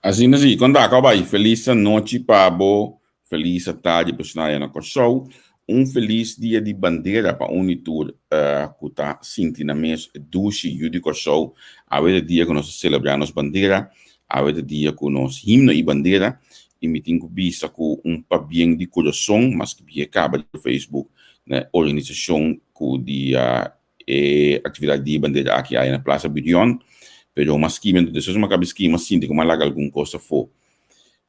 Asina si, kon ta bai? Felis anochi pa bo, felis tardi personal na Kòrsou. Un felis dia di bandera pa un i tur ku ta sinti nan mes dushi yu di Kòrsou. Awe ta dia ku nos ta selebrá nos bandera, awe ta dia ku nos himno i bandera. I mi tin ku bisa ku un pabien di kurason, maske bia kaba di Facebook na e organisashon ku di e actividad di bandera aki aya na Plaza Birion, pero mas skima, despues mi a caba di skima, sinti como a laga algun cos afo.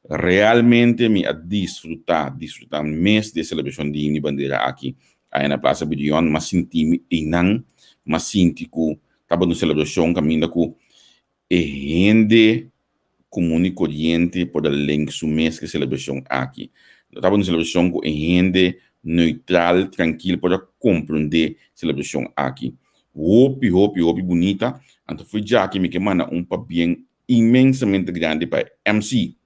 Realmente mi a disfruta, disfruta mes di e celebracion di himno di bandera aki aya na Plaza Birion, mi a sinti mi eynan, mi a sinti cu tabata un celebracion caminda cu E hende komun i koriente por a link su mes ku e selebrashon aki. No tabata un selebrashon ku e hende neutral, trankil por a komprondé selebrashon aki. Hopi, hopi, hopi bunita. Anto for djaki mi ke manda un pabien inmensamente grandi pa e MC.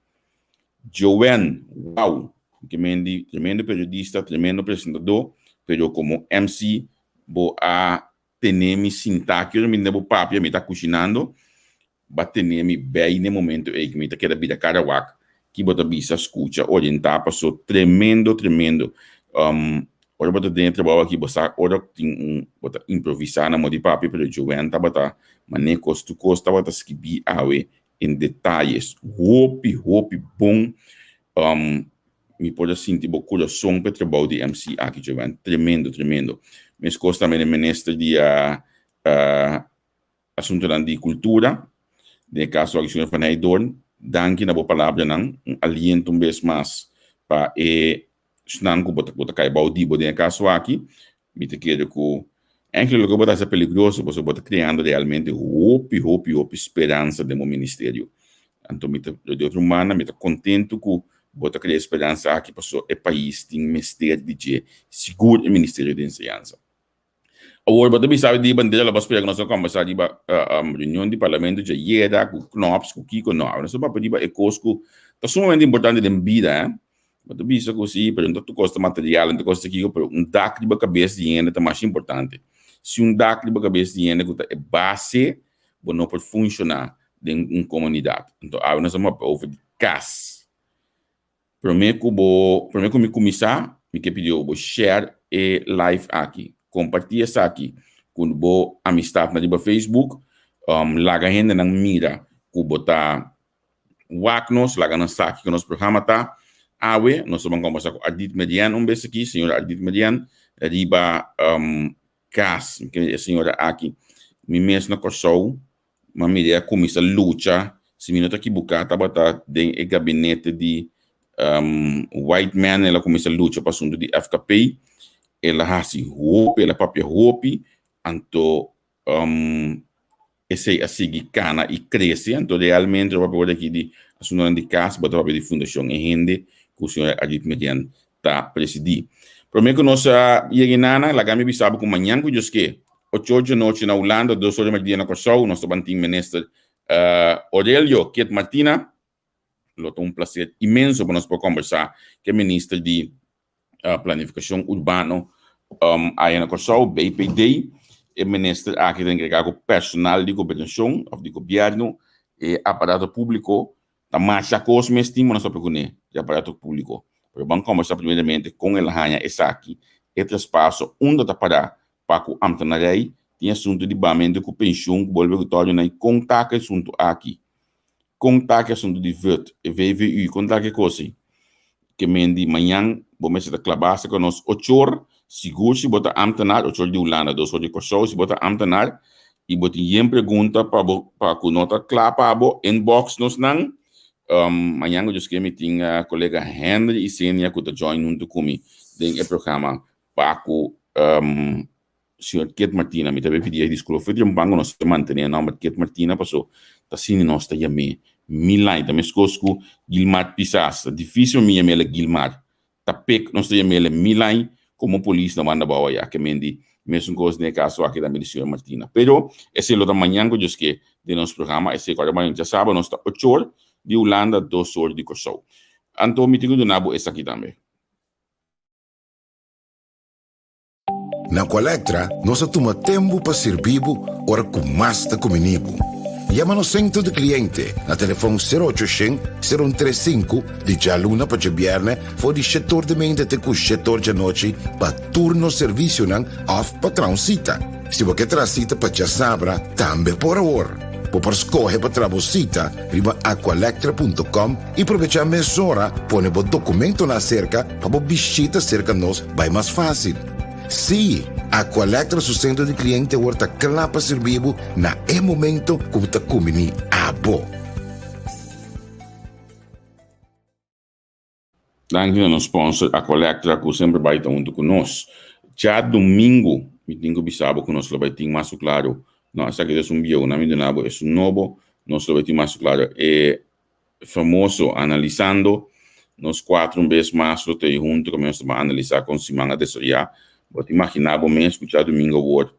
Joanne, wow! Ke men di tremendo periodista, tremendo presentadó, pero komo MC bo a tene mi sintá ki ora mi bo papia mi ta kushinando ba tene mi bei n'e momento ei ku mi ta keda bira kara wak ki bo ta bisa skucha orientá paso tremendo tremendo ora bo ta den e trabou aki bo sa ora tin un bo ta improvisá na modo di papia pero Joanne tabata manera kos tur kos tabata skibí awe en detayes hopi hopi bon Mi por a sinti bo kurason pa e trabou di MC aki Jovan. Tremendo, tremendo. Meskos tambe e minister di asuntonan di kultura, den e kaso aki señor Van Heydoorn, danki na bo palabranan, un aliento un bes mas pa e esnan ku bo ta kai bou di bo den e kaso aki. Mi ta kere ku enkele loke bo ta hasi ta peligroso pasobra bo ta kreando realmente hopi, hopi, hopi speransa den bo ministerio. Anto mi ta, di otro banda, mi ta kontentu ku bo ta krea e speransa aki pasobra e pais tin mester di dje, sigur e Ministerio di Enseñansa. Awor bo ta bisa di bandera lo bo spera ku nos a kombersá riba reunion di parlamento djayera ku Knops ku kiko, no, nos a papia riba e kos ku ta sumamente importante den bida. Bo ta bisa ku si, pero no ta tur kos ta material, no ta kos ta kiko, pero un dak riba kabes di hende ta masha importante. Si un dak riba kabes di hende ku ta e base, bo no por funshoná den un komunidat. Anto awe nos a papia over di kas. Promé ku bo, promé ku mi kuminsá, mi ke pidi bo share e live aki. Kompartí esaki ku bo amistatnan riba Facebook. Laga hendenan mira ku bo ta Wak nos, laga nan sa kiko nos programa ta. Awe nos ta ban kombersá ku Ardit Merian un bes aki, señora Ardit Merian, riba kas. Mi kere e señora aki, mi mes na Kòrsou, m'a mira e a kuminsá lucha, si mi no ta kibuká tabata den e gabinete di Whiteman el a kuminsá lucha pa asuntu di FKP. El a hasi hopi, el a papia hopi, anto Esei a sigui kana i krese, anto realmente lo papia por aki di asuntonan di kas, bo ta papia di fundashon e hende ku señora Ardit Merian ta presidí. Promé ku nos a yega inana, laga mi bisa bo ku mañan ku Dios ke, ocho or djanochi na Hulanda, dos or di merdia na Kòrsou, nos ta ban tin Minister Aurelio Kit Martina. Lo ta un plaser inmenso pa nos por kòmbersá ku e Minister di Planifikashon Urbano aya na Kòrsou, BPD. E minister aki ta enkargá ku personal di gobernashon òf di gobièrnu, e aparato públiko. Ta masha kos mes tin bo nos papia kuné di aparato públiko. Pero ban kòmbersá primeramente kon el a haña esaki, e traspaso, unda ta pará pa ku amtenarij, tin asuntu di bamentu ku penshun ku bolbe ku tòrdu nan i kon ta ku e asuntu aki. Kon ta ki asuntu di vut, e VVU, kon ta ki kos ei? Ke men di mañan bo mester ta klabá serka nos ochor, sigur si bo ta ámtenar, ochor di Hulanda, dos or di Kòrsou, si bo ta ámtenar i bo tin yen pregunta pa bo pa ku no ta kla pa bo, inbox nos nan. Mañan ku Dios ke mi tin kolega Henry Isenia ku ta join huntu ku mi den e programa pa ku Señor Kit Martina, mi ta bay pidi disculpa for di un banco nos ta mantene e nomber Kit Martina paso ta asina nos ta yam'é Milan, ta mescos cu Gilmar Pisas, ta dificil pa mi yam'el Gilmar, ta pek nos ta yam'el Milan como polis na banda bao aya, ke men di mesun cos den e caso aki tambe di señor Martina. Pero esey lo ta mañan cu Dios ke den nos programa, esey cu ora djasabra nos ta ochor di Hulanda, dos or di Corsou. Anto mi tin cu duna bo esaki tambe. Na Colectra nos a tuma tempu pa sirbi bo ora ku mas ta kumini bo. Yama nos Sentro di Kliente na telefòn sero ocho shen, sero un tres sinku di djaluna pa djabièrnè for di shetor di meinta te ku shetor djanochi pa tur nos servisionan òf pa traha un sita. Si bo ke traha sita pa djasabra tambe por awor. Bo por skohe pa traha bo sita riba aqualectra punto com i probechá mesora pone bo dokumentonan aserka pa bo bishita serka nos bai mas fásil. Sí, Aqualectra su sentro di kliente awor ta kla pa sirbi bo na e momento ku bo ta kumbiní abo. Danki na nos sponsor Aqualectra ku semper bai ta huntu ku nos. Djadumingu mi tin ku bisa bo ku nos lo bai tin mas ku klaru. No, esaki ta esun bieu, nan mi duna bo esun nobo. Nos lo bai tin mas ku klaru e famoso analisando. Nos cuatro un bes mas lo ta ei hunto kaminda nos ta ban analisa kon siman a desaroyá. Bo ta imaginá bo mes ku djadumingu awor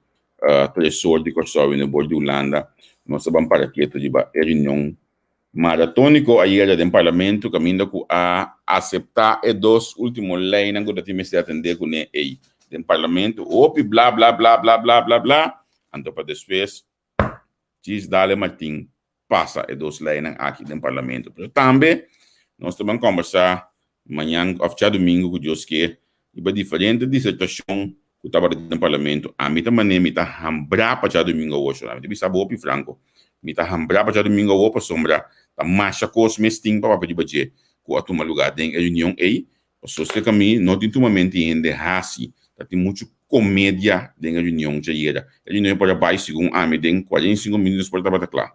tresor di Kòrsou i Nobor di Hulanda nos ta ban para ketu riba e reunion maratóniko ayera den parlamento kaminda ku a aseptá e dos último leinan ku ta tin mester atendé kuné ei den parlamento. Hopi bla bla bla bla bla bla bla anto pa despues Djis Dale Martin pasa e dos leinan aki den Parlamento. Pero tambe nos ta ban kombersá mañan òf djadumingu ku Dios ke riba diferente disertashon ku tabata den Parlamento. Ami ta manera mi ta hambrá pa djadumingu awor, shor. Ami ta bisa bo hopi franko. Mi ta hambrá pa djadumingu awor pasobra ta masha kos mes tin pa papia riba dje ku a tuma lugá den e reunion ei. Pasobra esaki mi no tin tumamento di hende hasi. Ta tin muchu komedia den e reunion djayera. E reunion por a bai segun ami den 45 minuut nos por tabata kla.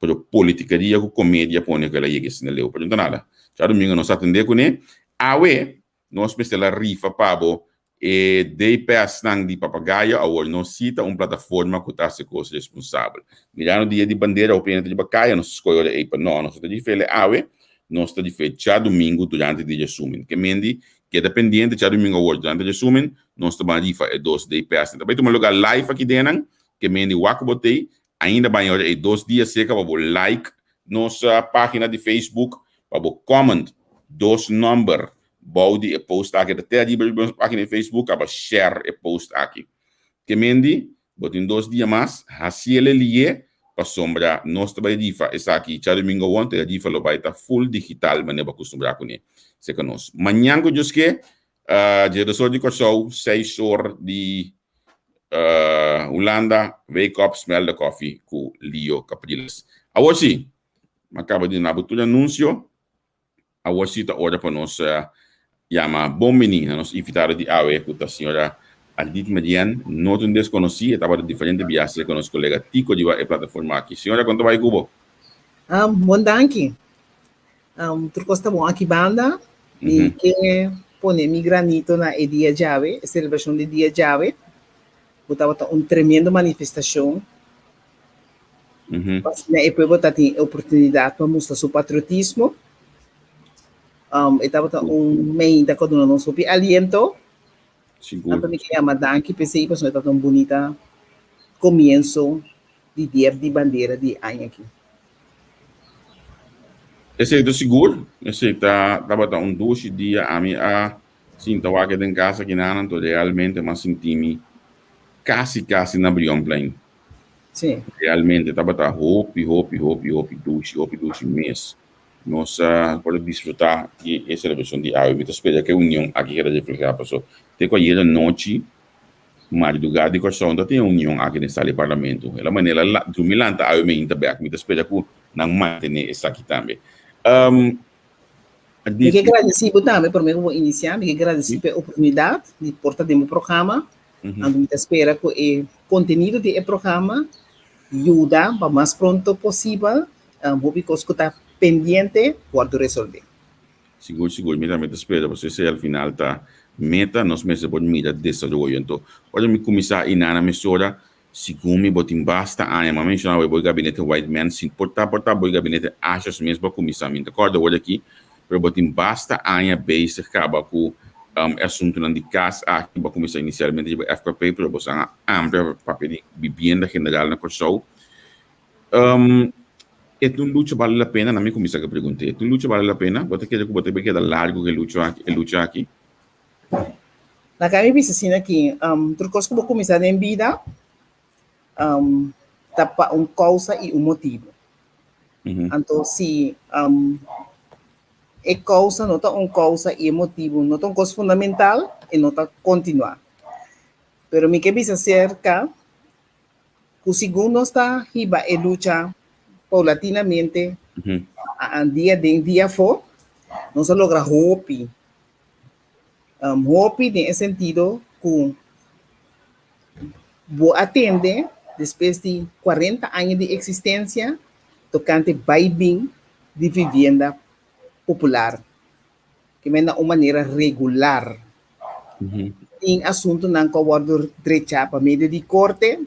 Pero politikeria ku komedia pone ku el a yega esina leu. Pero no ta nada. Djadumingu nos atende kuné. Awe nos mester la rifa pa bo E day passnan di Papagayo awor no si ta un plataforma ku ta hasi kos responsabel. Mirando dia di bandera hopi hende ta riba kaya, nos ta skohe ora ei pa no, nos no ta difele awe, nos ta dife djadumingu durante di resumen. Ke mendi keda pendiente djadumingu awor durante resumen nos ta ban rifa e dos day passnan. Ta bai tuma lugar live aki den nan, ke mendi wak ku bo tei, ainda ban e ora ei dos dia serka pa bo like nos pagina di Facebook, pa bo comment dos number Bou di e post aki ta te ariba riba nos pagina di Facebook aba share e post aki. Ke mendi, bo tin dos dia mas, hasiel e lié pasobra nos ta bai rifa esaki djadumingu awor, te rifa lo bai ta full digital manera bo a kustumbrá kuné serka nos. Mañan ku Dios ke, diesdos or di Kòrsou, seis or di Hulanda, Wake Up, Smell the Coffee ku Lio Capriles. Awor si, mi a kaba di duna bo tur anunsio. Awor si ta ora pa nos yama bon bini na nos invitado di awe ku ta señora Ardit Merien, no ta un deskonosí, e tabata diferente biaha serka nos kolega Tico riba e plataforma aki. Señora, kon ta bai ku bo? Bon danki. Tur kos ta bon aki banda. Mi ke pone mi granito na e dia djawe, e selebrashon di dia djawe, ku tabata un tremendo manifestashon. Asina e pueblo ta tin e oportunidat pa mustra su patriotismo. E tabata un meinta ku a duna nos hopi aliento. Sigur. Anto mi ke yama danki p'esei pasobra e tabata un bunita komienso di Dia di Bandera di e aña aki. Esei ta sigur, esei ta tabata un dushi dia. Ami a sinta wak den kas akinan, anto realmente mi a sinti mi kasi kasi na Brionplein. Sí. Realmente tabata hopi, hopi, hopi, hopi dushi, hopi dushi mes. Nos a por a disfrutá di e selebrashon di awe. Mi ta spera ku e union aki keda reflehá paso te ku ayera nochi mardugá di Kòrsou no ta tin e union aki den sala di parlamento. E la manera la drumi lanta awe mainta bèk. Mi ta spera ku nan mantené esaki tambe. Mi ke gradisí bo tambe promé ku bo inisiá. Mi ke gradisí pa e oportunidat di por ta den bo programa. Anto mi ta spera ku e kontenido di e programa yuda pa mas pronto posibel hopi kos ku ta pendiente wòrdu resolvé. Sigur sigur mi tambe ta spera pasobra esei al final ta meta, nos mester por mira desaroyo. Anto ora mi kuminsá inana mesora Segun mi bo tin basta aña, m'a menciona bo e bo gabinete white man, si por ta por ta bo e gabinete Asjes mes bo a cuminsa, mi no ta corda awor aki, pero bo tin basta aña bezig caba cu e asuntonan di cas aki, bo a cuminsa inicialmente riba FKP, pero bo san a amplia papia di bibienda general na Corsou. E ta un lucha bale la pena? Na mi cuminsa cu e pregunta, e ta un lucha bale la pena? Bo ta kere cu bo ta keda largo cu e lucha aki? Laga mi bisa asina ki, tur kos ku bo kuminsá den bida, ta pa un kousa i un motibu. Anto si e kousa no ta un kousa i e motibu no ta un kos fundamental, e no ta kontinuá. Pero mi ke bisa serka ku segun nos ta hiba e lucha poulatinamente dia den dia afó, nos a logra hopi. Hopi den e sentido ku bo a tende despues di 40 aña di eksistensia tokante bai bin di vivienda popular, ke men na un manera regular. Tin asuntunan ku a wòrdu drechá pa medio di korte,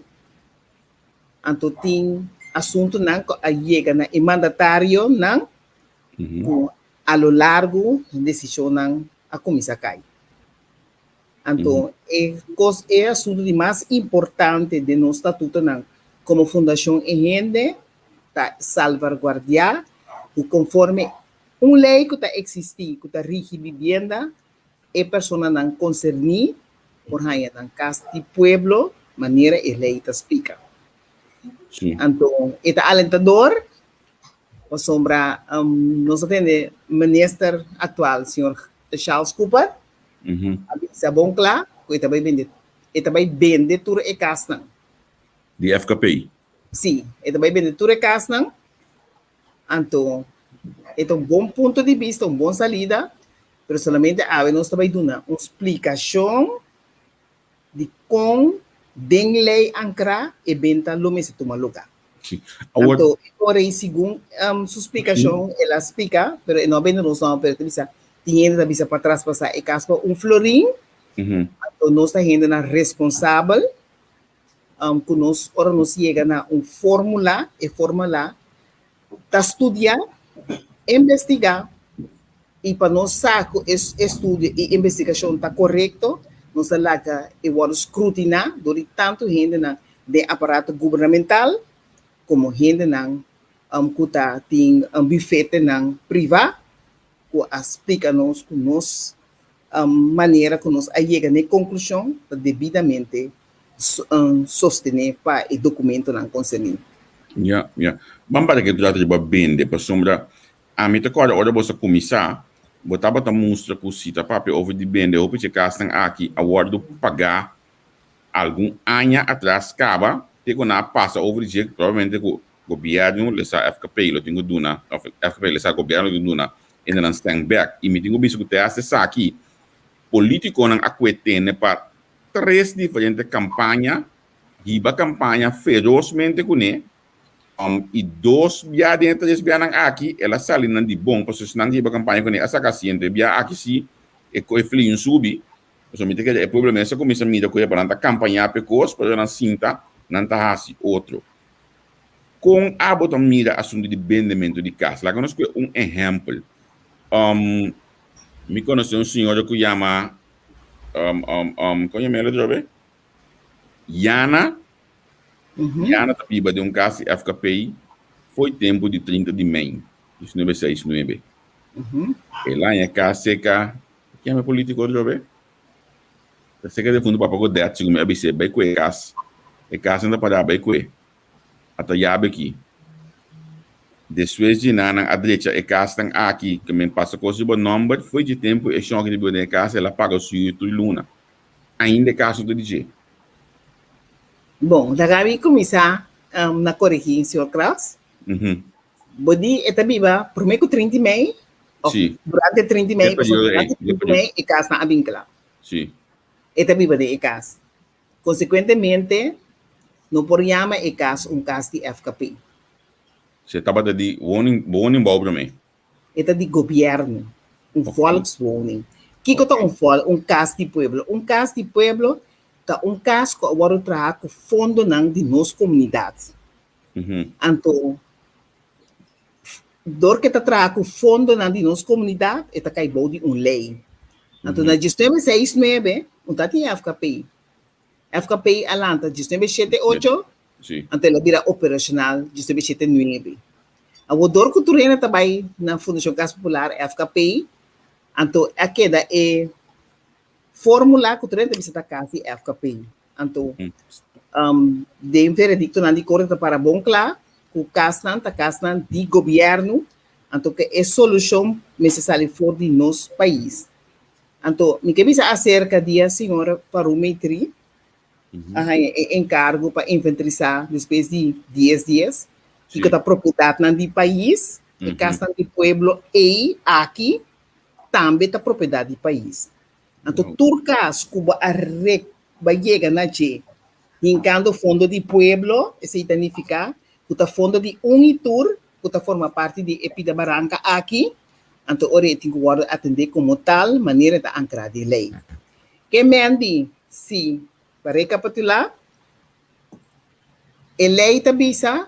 anto tin asuntunan ku a yega na e mandatarionan ku a lo largu desishonnan a kuminsá kai. Anto e kos e asuntu di mas importante den nos statutonan komo Fundashon E Hende ta salvarguardiá ku konforme un lei ku ta eksistí ku ta rigi bibienda e personanan konserní por haña nan kas di pueblo manera e lei ta splika. Anto e ta alentador pasobra nos a tende minister aktual señor Charles Cooper a bisa bon kla ku e ta bai bende e ta bai bende tur e kasnan. Di FKP? Sí, e ta bai bende tur e kasnan. Anto e ta un bon punto di bista, un bon salida, pero solamente awe nos ta bai duna un splikashon di kon den lei ankrá e benta lo mester tuma lugá. Sí. Awor, Anto e ora ei segun su splikashon el a splika, pero e no a bende nos nòmber, pero e ta bisa tin hende ta bisa pa traspasá e kas pa un florin, anto nos ta hendenan responsabel ku nos ora nos yega na un fórmula, e fórmula ta studiá, investigá i pa nos sa ku e estudio i investigashon ta korekto, nos ta laga e wòrdu skrutiná dor di tantu hendenan den aparato gubernamental komo hendenan ku ta tin bufetenan privá ku a splika nos ku nos manera ku nos a yega na e konklushon ta debidamente sostené pa e dokumentonan konserní. Ya, ya. Ban para ke trata riba bende, pasobra ami ta kòrda ora boso a kuminsá, bo tabata mustra ku si ta papia over di bende, hopi dje kasnan aki a wòrdu pagá algun aña atras kaba, te ku nan a pasa over di dje, probablemente ku Gobierno lesa FKP lo tin ku duna, of FKP lesa gobierno lo tin ku duna hende nan sèn bèk. I mi tin ku bisa ku te hasta esaki politikonan a kue tene pa tres diferente kampaña, hiba kampaña ferosmente kuné, i dos bia den e tres bianan aki el a sali nan di bon, pasobra esnan ku hiba kampaña kuné a saka asiento. E bia aki si e koe fliun subi, pasobra mi ta kere e pueblo mes a kuminsá mira ku e pa nan ta kampañá pa e kos, pero nan sinta nan ta hasi otro. Kon abo ta mira asuntu di bendementu di kas? Laga nos kue un ehèmpel. Mi konosé un señora ku yama, kon yama el otra be? Yana. Yana ta biba den un kas di FKP fo'i tempu di 30 di mei, diesnuebe seis nuebe. El a haña kas seka, ken yama e polítiko otra be? Ta seka defuntu papa Godet segun mi a bis'é bai kue e kas. E kas nan ta pará bai kue. Ata yabe aki. Despues dje nan nan a drecha e kasnan aki ke men pasa kos riba nòmber. Fo'i dje tempu e shon aki ta biba den e kas el a paga su yu tur luna. Ainda e kas no ta di dje. Bon, laga mi kuminsá na koregí, señor Krabs. Bo di e ta biba promé ku 30 mei òf durante 30 mei, pasobra durante 30 mei e kasnan a bin kla. E ta biba den e kas. Konsekuentemente no por yama e kas un kas di FKP. Si e tabata di woningbouw promé? E ta di gobièrnu, un volkswoning. Kiko ta un vol un kas di pueblo? Un kas di pueblo ta un kas ku a wòrdu traha ku fondonan di nos komunidat. Anto, dor ku e ta traha ku fondonan di nos komunidat, e ta kai bou di un lei. Anto, na diesnuebe seis nuebe, un ta tin FKP. FKP a lanta diesnuebe shete ocho, anto el a bira operashonal diesnuebe shete nuebe. Awor, dor ku tur hende ta bai na Fundashon Kas Popular, FKP, anto a keda e fórmula ku tur hende ta bisa ta kas di FKP. Anto. Um, den veredictonan di corte ta para bon kla ku kasnan ta kasnan di gobièrnu, anto ku e solushon mester sali for di nos pais. Anto mi ke bisa aserka di a señor Farou Meitri a haña e enkargo pa inventarisá despues di dies dies kiko ta propiedatnan di pais, e kasnan di pueblo ei aki tambe ta propiedat di pais. Anto tur kas ku bo a re bo a yega na dje hinkando fondo di pueblo, esei ta nifiká ku ta fondo di un i tur ku ta forma parti di e pida baranka aki, anto ora e tin ku wòrdu atendé komo tal manera e ta ankrá den lei. Ke men di si pa rekapitulá, E lei ta bisa,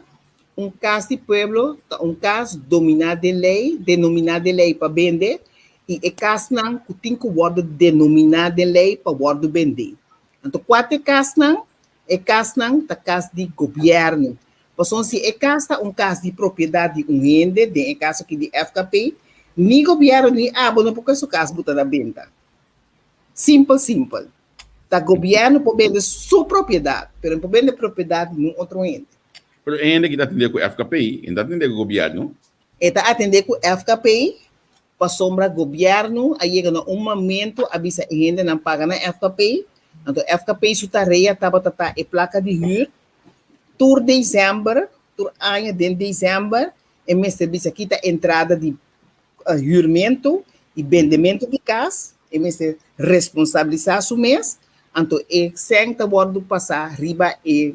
Un kas di pueblo ta un kas dominá den lei, denominá den lei pa bende, i e kasnan ku tin ku wòrdu denominá den lei pa wòrdu bendé. Anto kua ta e kasnan? E kasnan ta kas di gobièrnu. Pasobra si e kas ta un kas di propiedat di un hende, den e kaso aki di FKP, ni gobièrnu ni abo no por kue su kas buta na benta. Simpel simpel. Ta gobièrnu por bende su propiedat, pero no por bende propiedat di nun otro hende. Pero e hende ki ta atendé ku FKP, e no ta atendé ku gobièrnu. E ta atendé ku FKP pasobra gobièrnu a yega na un momentu a bisa e hendenan paga na FKP, anto FKP su tarea tabata ta e plaka di hür tur desèmber, tur aña den desèmber e mester bisa kita entrada di hürmentu i bendementu di kas, e mester responsabilisá su mes, anto e sèn ta wòrdu pasá riba e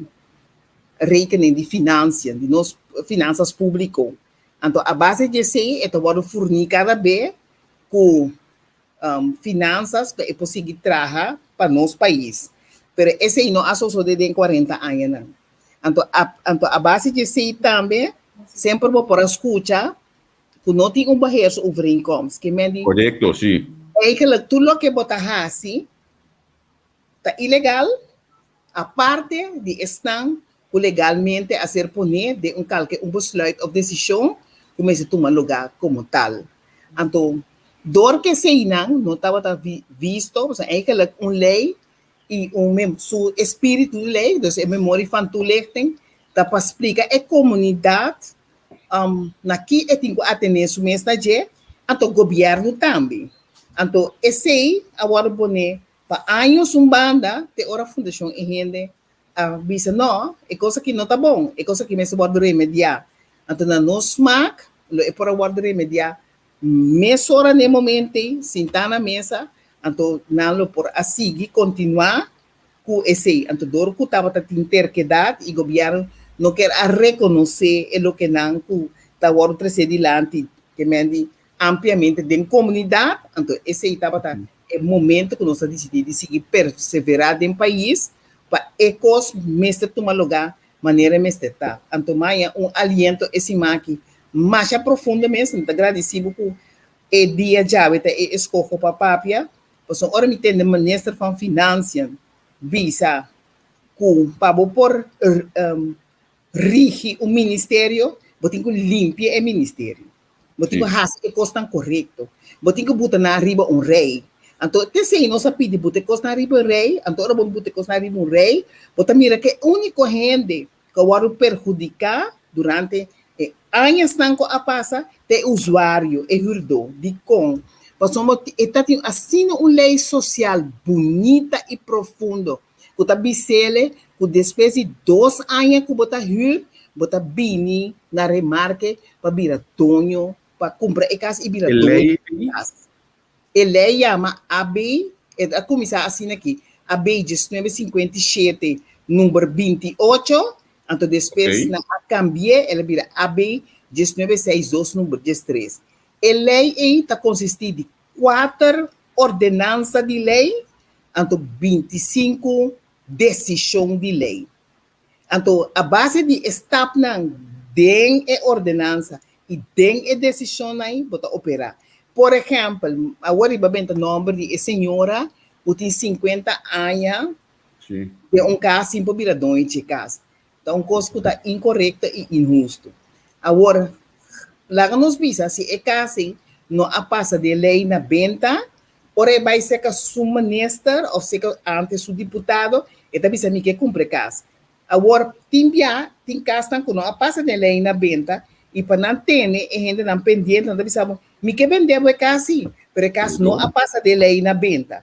rekening di finansia, di nos finansas públiko. Anto a base di esei e ta wòrdu furní kada be ku finansas pa e por sigui traha pa nos pais. Pero esei no a sosodé den kuarenta añanan. Anto anto a base di esei tambe semper bo por a skucha ku no tin un beheersovereenkomst. Ke men di. Korekto, si. Eigenlijk tur loke bo ta hasi ta ilegal, aparte di esnan ku legalmente a ser poné den un kalke un besluit òf desishon ku mester tuma lugá komo tal. Anto, dor ku eseinan no tabata visto, pasobra eigenlijk un lei i un mem su espíritu di lei, dus e memorie van toelichting, ta pa splika e komunidat na ki e tin ku atené su mes na dje, anto gobièrnu tambe. Anto esei a wòrdu poné pa años un banda te ora Fundashon E Hende a bisa no, e kos aki no ta bon, e kos aki mester wòrdu remediá. Anto na nos smak lo e por a wòrdu remediá mesora na e momento ei, sintá na mesa, anto nan lo por a sigui kontinuá ku esei. Anto dor ku tabata tin terkedat i gobièrnu no kier a rekonosé e lokenan ku ta wòrdu tresé dilanti ke men di ampliamente den komunidat, anto esei tabata e momento ku nos a disidí di sigui perseverá den pais pa e kos mester tuma lugá manera e mester ta. Anto maya un aliento e siman aki masha profundo mes, mi ta gradisí bo ku e dia djawe ta e eskoho pa papia, Pasobra ora mi tende minister van Financiën bisa ku pa bo por rigi un ministerio, bo tin ku limpia e ministerio. Bo tin ku hasi e kosnan korekto. Bo tin ku buta nan riba un rei. Anto t'esei nos a pidi buta e kosnan riba un rei, anto ora bo buta e kosnan riba un rei, bo ta mira ku e úniko hende ku a wòrdu perhudiká durante e añasnan ku a pasa ta e usuario, e hürdó. Dikon? Pasobra e ta tin asina un lei sosial bunita i profundo ku ta bis'ele ku despues di dos aña ku bo ta hür, bo ta bini na remarke pa bira doño, pa kumpra e kas i bira doño di e kas. E lei yama AB, e a kuminsá asina aki, AB 1957 number 28, anto despues nan a kambi'é, el a bira AB 1962 number 13. E lei ei ta konsistí di kuater ordenansa di lei, anto 25 desishon di lei. Anto a base di e stapnan den e ordenansa i den e desishonnan ei bo ta operá. Por ehèmpel, awor riba benta nòmber di e señora ku tin sinkuenta aña den un kas sin por bira doño dje kas. Ta un kos ku ta inkorekto i inhustu. Awor, laga nos bisa si e kas ei no a pasa den lei na benta, Ora e bai serka su minister of serka antes su diputado, e ta bisa mi ke kumpra e kas. Awor tin bia tin kasnan ku no a pasa den lei na benta i pa nan tene e hendenan pendiente nan ta bisa bo mi ke bende bo e kas si pero e kas no a pasa den lei na benta.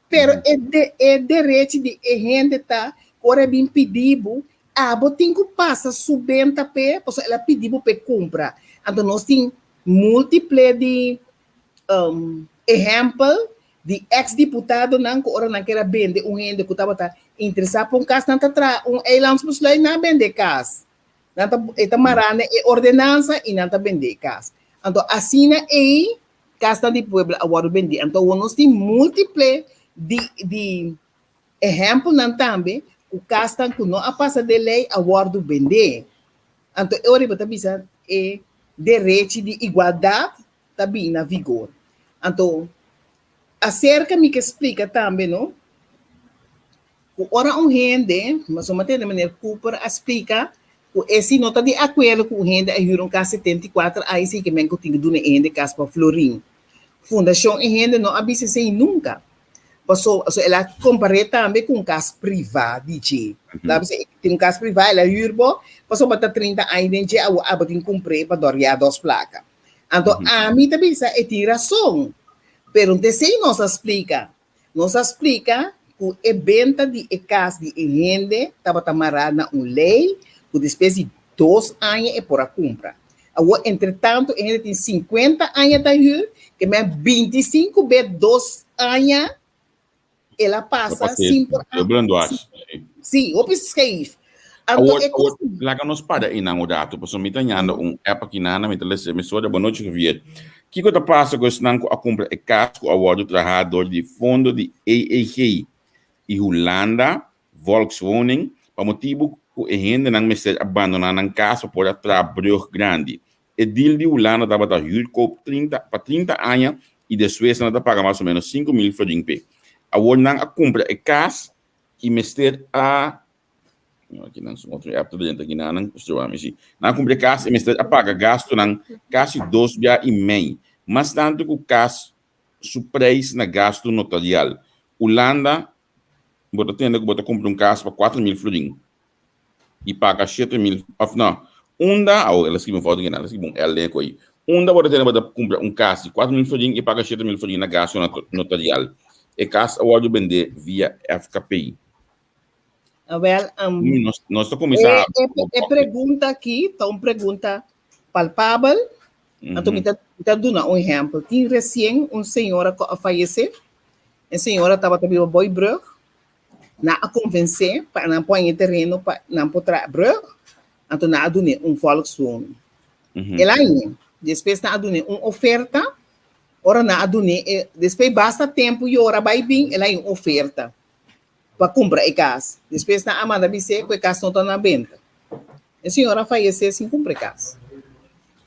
Pero e de e derechi di e hende ta ku ora e bin pidi bo abo tin ku pasa su benta p'e pasobra el a pidi bo p'e kumpra. Anto nos tin multiple di ehèmpel di eks diputadonan ku ora nan kier a bende un hende ku tabata interesá pa un kas nan ta traha un eilandsbesluit nan a bende e kas. Nan ta e ta mará na e ordenansa i nan ta bende e kas. Anto asina ei kasnan di pueblo a wòrdu bendí. Anto awor nos tin múltiple di di ehèmpelnan tambe ku kasnan ku no a pasa den lei a wòrdu bendé. Anto e ora ei bo ta bisa e derechi di igualdat ta bin na vigor. Anto, aserka mi ke splika tambe no, ku ora un hende, pasobra mi a tende meneer Cooper a splika ku e si no ta di akuerdo ku un hende a hür un kas 74 aña si ke men ku tin ku duna e hende kas pa florin. Fundashon e hende no a bisa esei nunka. Paso, so el a kompar'é tambe ku un kas privá di dje. El a bisa e tin un kas privá, el a hür bo, pasobra ta 30 aña den dje, awor abo tin kumpr'é pa dòriá dos plaka. Anto ami ta bisa e tin rason, pero n'ta esei nos a splika. Nos a splika ku e benta di e kas di e hende tabata mará na un lei ku despues di dos aña e por a kumpra. Awor entretantu e hende tin sinkuenta aña ta hür, ke men 25 be dos aña el a pasa sin por a. Sí, hopi scheef. Anto awor, e awor, laga nos para einan un rato, pasobra mi ta ñanda un app aki nana, mi ta lesa mi soda, Bon nochi Javier. Kiko ta pasa ku esnan ku a kumpra e kas ku a wòrdu trahá dor di fondo di EEG i Hulanda, Volkswoning, pa motibu ku e hendenan mester a bandoná nan kas pa por a traha brug grandi? E deal di Hulanda tabata huurkoop 30 pa 30 aña i despues nan ta paga mas o menos 5000 florin p'e. Awor nan a kumpra e kas i mester a Aki nan su otro app ta drenta aki nan, nan mi si. Nan a kumpra e kas i mester a paga gastunan kasi dos bia i mei, mas tantu ku kas su preis na gastu notarial. Hulanda bo ta tende ku bo ta kumpra un kas pa 4000 florin. i paga 7000 of no unda awo el a skibi un foto kinan el a skibi un L den e koyi unda bo ta tene bo ta kumpra un kas di 4000 florin i paga 7000 florin na gasto notarial e kas a wòrdu bendé via FKP. Awel, um, nos, nos ta kuminsá e, e, e pregunta aki ta un pregunta palpabel. Anto mi ta, mi ta duna un ehèmpel. Tin resien un señora ku a fayesé. E señora tabata biba Boibrug. Nan a konvensé pa nan por haña e tereno pa nan por traha brug, anto nan a dun'é un volkswoning. El a hañ'é. Despues nan a dun'é un oferta, ora nan a dun'é e, despues basta tempu yora bai bin, el a haña un oferta pa kumpra e kas. Despues nan a manda bis'é ku e kas no ta na benta. E señor a fayesé sin kumpra e kas.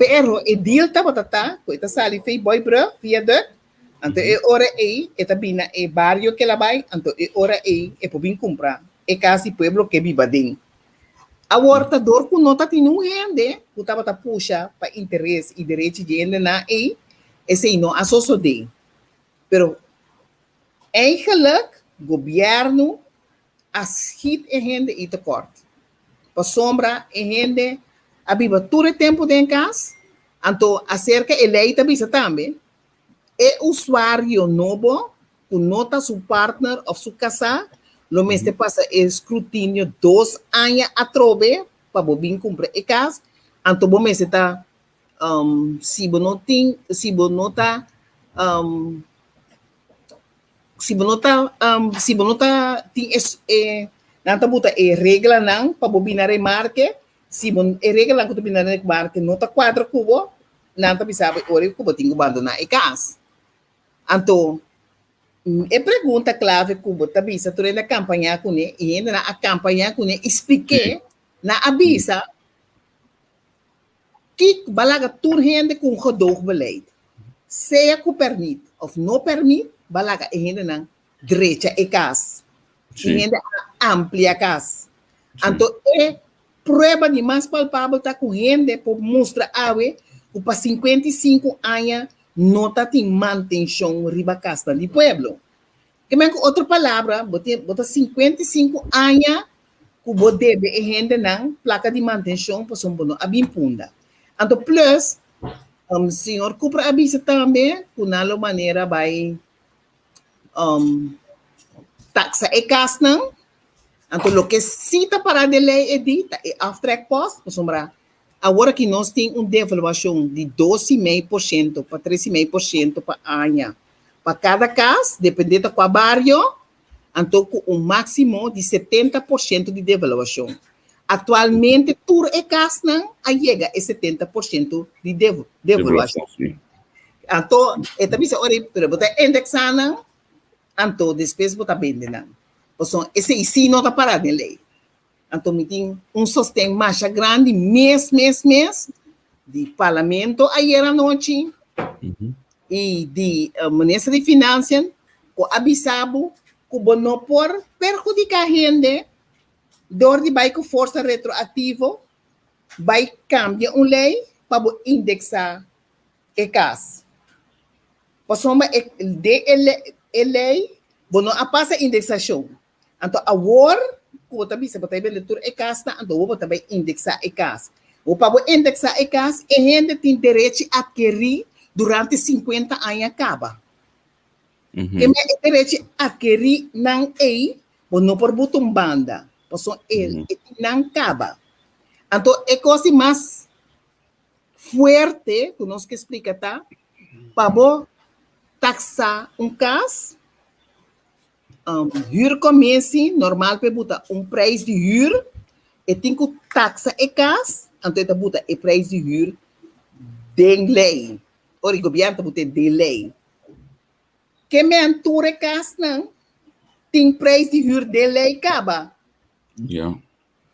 Pero e deal tabata ta ku e ta sali fei Boibrug, viaduct, anto e ora ei e ta bin na e bario ku el a bai, anto e ora ei e por bin kumpra e kas di pueblo ku e biba den. Awor ta dor ku no ta tin un hende ku tabata pusha pa interes i derechi di hendenan ei, esei no a sosodé. Pero eigenlijk gobièrnu a schiet e hende i tekort. Pasobra e hende a biba tur e tempu den kas, anto aserka e lei ta bisa tambe, e usuario nobo ku no ta su partner òf su kasá lo mester pasa e skrutinio dos aña atrobe pa bo bin kumpra e kas, anto bo mester ta si bo no tin si bo no ta Si bo no ta, um, si bo no ta tin es, e, nan ta buta e reglanan pa bo bina remarke, si bo, e reglanan ku ta bina remarke no ta kuadra ku bo, nan ta bisa bo e ora ku bo tin ku bandoná e kas. Anto, e pregunta klave ku bo ta bisa tur hende a kampañá kuné, i hendenan a kampañá kuné i splik'é, nan a bisa, Kiko ba laga tur hende ku un gedoogbeleid, sea ku pèrmit òf no pèrmit, ba laga e hendenan drecha e kas. E hende a amplia kas. Anto e prueba di mas palpabel ta ku hende por mustra awe ku pa 55 aña no ta tin mantenshon riba kasnan di pueblo. Ke men ku otro palabra, bo tin bo ta 55 aña. ku bo debe e hendenan plaka di mantenshon pasobra bo no a bin punda. Anto plus, señor Cooper a bisa tambe ku nan lo manera bai taksa e kasnan. Anto loke si ta para den lei e di ta e aftrekpost pasobra awor aki nos tin un devaluashon di dos i mei por shento pa tres i mei por shento pa aña pa kada kas, depende ta kua bario. anto ku un máksimo di 70% di devaluashon. Aktualmente tur e kasnan a yega e 70% di devaluashon. Anto e ta bisa ora pero bo ta indeksá nan, anto despues bo ta bende nan. Pasobra esei sí no ta pará den lei. Anto mi tin un sosten masha grandi mes mes mes di Parlamento ayer anochi i di Minister di Financiën ku a bisa bo ku bo no por perhudiká hende dor di bai ku forsa retroaktivo bai kambia un lei pa bo indeksá e kas. Pasobra e den e lei bo no a pasa indeksashon. Anto awor ku bo ta bisa bo ta bende tur e kasnan, anto awor bo ta bai indeksá e kas. Bo pa bo indeksá e kas, e hende tin derechi atkerí durante sinkuenta aña kaba. Ke men e derechi atkerí nan ei, bo no por buta un banda, pasobra e tin nan kaba. Anto e kos di mas fuerte ku nos ke splika ta, pa bo taksá un kas, Huurcommissie, normal p'e buta un prijs di huur, e tin ku taxa e kas, anto e ta buta e prijs di huur den lei. Ora e gobièrnu ta but'é den lei. Ke men tur e kasnan tin prijs di huur den lei kaba. Ja.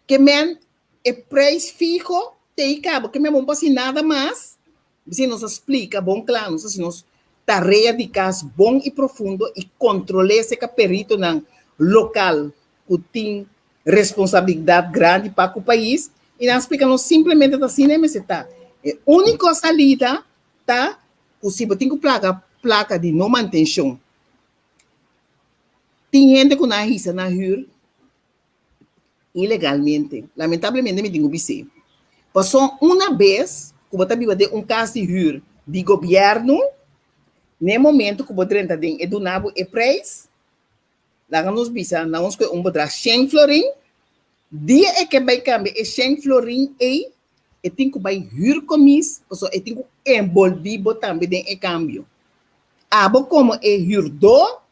Ke men e prijs fiho t'ei kaba. Ke men bo no por hasi nada mas. Bisei nos a splika bon kla, nos a hasi nos tarea di kas bon i profundo i kontrol'é serka peritonan lokal ku tin responsabilidat grandi pa ku pais i nan a splika nos simplemente ta asina e mester ta. E úniko salida ta ku si bo tin ku plaga plaka di no mantenshon. Tin hende ku nan a hisa nan hür Ilegalmente. Lamentablemente mi tin ku bis'é. Pasobra una bes ku bo ta biba den un kas di hür di gobièrnu, n'e momento ku bo drenta den e duna bo e preis, laga nos bisa na nos ku e un bedrag shen florin, dia e ke bai kambia e shen florin ei, e tin ku bai hürkomis, pasobra e tin ku enbolbí bo tambe den e kambio. Abo komo e hürdó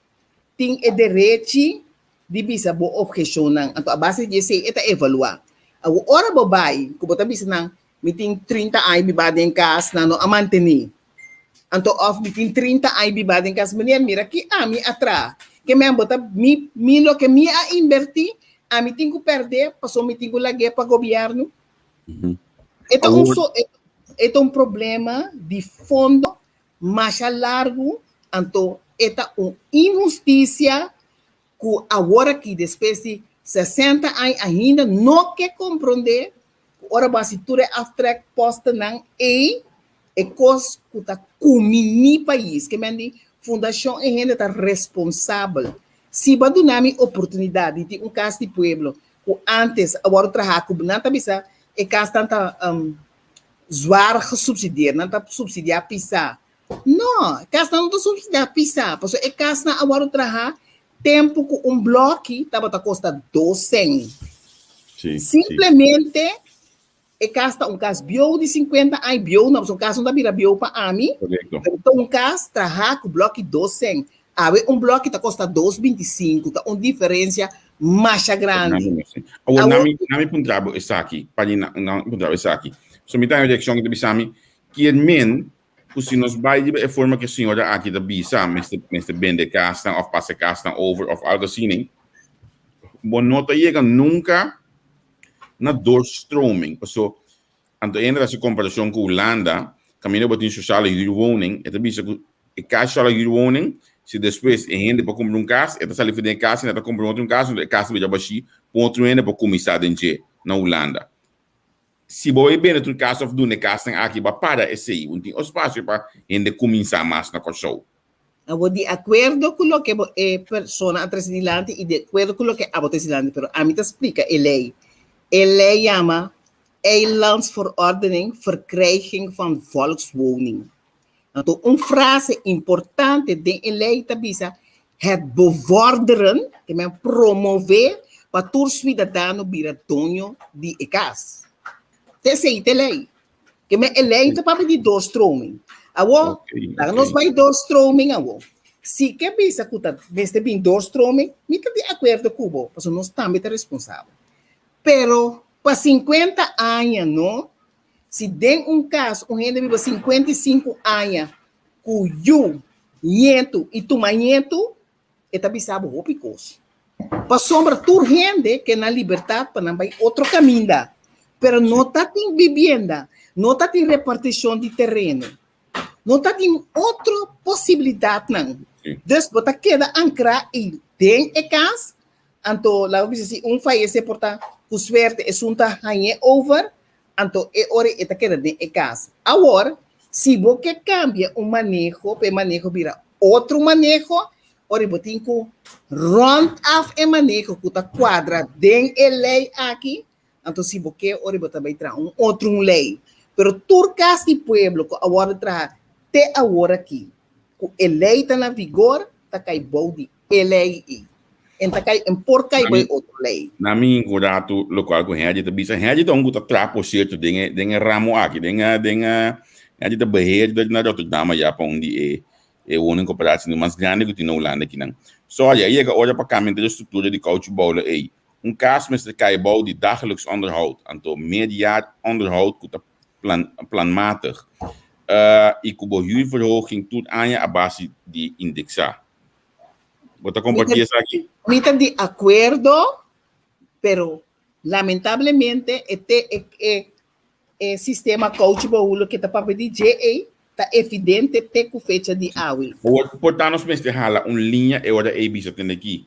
tin e derechi di bisa bo obheshonnan. Anto a base di esei e ta evaluá. Awor ora bo bai ku bo ta bisa nan, mi tin 30 aña bibá den kas, nan no a mantení. Anto òf mi tin 30 aña bibá den kas, meneer mira ki ami a traha. Ke men bo ta mi mi loke mi a inbertí, ami tin ku pèrdè pasobra mi tin ku lag'é pa gobièrnu. E ta un so e ta un problema di fondo masha largu, anto e ta un inhustisia ku awor aki despues di 60 aña ainda no ke komprondé ku ora bo hasi tur e aftrekpostennan ei e kos ku ta kuminí pais. Ke men di fundashon e hende ta responsabel. Si bo a duna mi oportunidat di tin un kas di pueblo ku ántes a wòrdu traha ku nan ta bisa e kasnan ta zwaar gesubsidieerd, nan ta subsidiá pisá. No, e kasnan no ta subsidiá pisá, pasobra e kasnan a wòrdu trahá tempu ku un blòki tabata kosta dos sèn. Sí, sí. Simplemente e kas ta un kas bieu di 50 aña, bieu no, pasobra un kas no ta bira bieu pa ami, Korekto. pero ta un kas trahá ku blòki dos sèn. Awe un blòki ta kosta dos 25, ta un diferensia masha grandi. Awor, awor nami, nami puntra bo esaki, pa di nami puntra bo esaki. So mi ta en reaccion ku ta bisa mi, kier men ku si nos bai riba e forma ku e señora aki ta bisa, mester, mester bende kasnan òf pasa e kasnan over òf algo asina, bo no ta yega nunka na doorstroming. Paso, anto e hende ta hasi komparashon ku Hulanda, kaminda bo tin sociale huurwoning, e ta bisa ku e kas sociale huurwoning, si despues e hende por kumpra un kas, e ta sali for den e kas i nan ta kumpra un otro un kas, e kas ta bira bashí, pa un otro hende por kuminsá den dje na Hulanda. Si bo bai bende tur kas òf duna e kasnan aki, bo a para esei, bo no tin espasio pa hende kuminsá mas na Kòrsou. Awor di akuerdo ku loke bo e persona a trese dilanti i di akuerdo ku loke abo trese dilanti, pero ami ta splika e lei. E lei yama Eilandsverordening Verkrijging van Volkswoning. Anto un frase importante den e lei ta bisa het bevorderen, ke men promové pa tur suidadano bira doño di e kas. Ta esei ta e lei. Ke men e lei ta papia di doorstroming. Awor, laga nos bai doorstroming awor. Si ke bisa ku ta mester bin doorstroming, mi ta di akuerdo ku bo, pasobra nos tambe ta responsabel. Pero pa sinkuenta aña no, si den un kas un hende biba 55 aña ku yu, ñetu i tuma ñetu, e ta bisa bo hopi kos. Pasobra tur hende ke nan libertat pa nan bai otro kaminda, pero no ta tin bibienda, no ta tin repartishon di tereno, no ta tin otro posibilidatnan. Dus bo ta keda ankrá ei den e kas, anto laga bisa si un fayesé por ta ku suerte esun ta hañ'é over, Anto e ora e ta keda den e kas. Awor, si bo ke kambia un maneho pa e maneho bira otro maneho, ora bo tin ku rond af e maneho ku ta kuadra den e lei aki, anto si bo ke ora bo ta bai traha un otro un lei. Pero tur kas di pueblo ku a wòrdu traha te awor aki, ku e lei ta na vigor, ta kai bou di E lei ei. En ta kai, en por kai bo e otro lei. Na mi un ratu lokual ku Henry ta bisa, Henry ta un ku ta traha por sierto den e den e ramo aki, den e den e Henry ta beheerder na Rotterdam aya pa un di e e woningcorporatie mas grandi ku tin na Hulanda akinan. Sorry, a yega ora pa kambia henter e struktura di kouchubouwla ei. Un kas mester kai bou di dagelijks onderhoud, anto meerjaar onderhoud ku ta plan planmatig i ku bo huurverhoging tur aña a base di indeksa. Bo ta kompartí esaki? Mi ta di akuerdo, pero lamentablemente e te e e e sistema kouchi bahulo ke ta papia di dje ei ta evidente te ku fecha di awe. Por por ta nos mester hala un liña e ora ei bisa tende aki.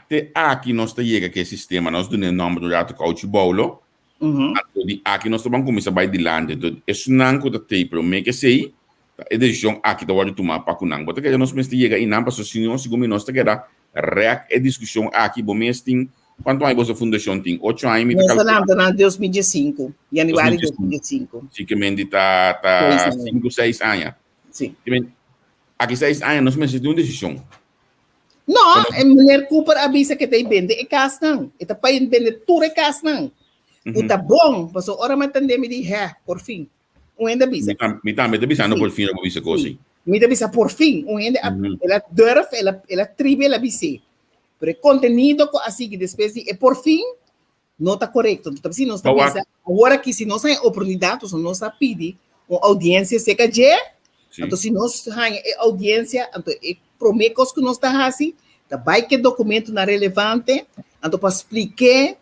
Te aki nos ta yega ku e sistema, nos duna e nòmber un ratu kouchi boulo, Anto di aki nos ta ban kuminsá bai dilanti. Anto esunnan ku ta tei promé ku esei, ta e desishon aki ta wòrdu tumá pa ku nan. Bo ta kere nos mester yega einan pasobra si no, segun mi nos ta keda rèk e diskushon aki. Bo mes tin, kuantu aña boso fundashon tin? Ocho aña mi ta Nos a kalkulá. lanta na 2015, yanüari 2015. Si ke men di ta ta sinku, seis aña. Si. Ke men aki seis aña nos mester tin un desishon. No, e meneer Cooper a bisa ke ta e bende e kasnan. E ta pa e bende tur e kasnan. Ku ta bon, pasobra ora mi a tende mi di, hè, por fin. Un hende a bisa. Mi tambe ta bisando por fin ora bo bisa kos ei. Mi ta bisa por fin. Un hende a, el a durf, el a, el a tribi, el a bis'é. Pero e kontenido ku a sigui despues di e por fin no ta korekto. Enton ta si nos ta bisa, awor aki si nos haña oportunidat, pasobra nos a pidi un oudiensia serka dje, anto si nos haña e oudiensia, anto e promé kos ku nos ta hasi ta bai ku e dokumentonan relevante, anto pa splik'é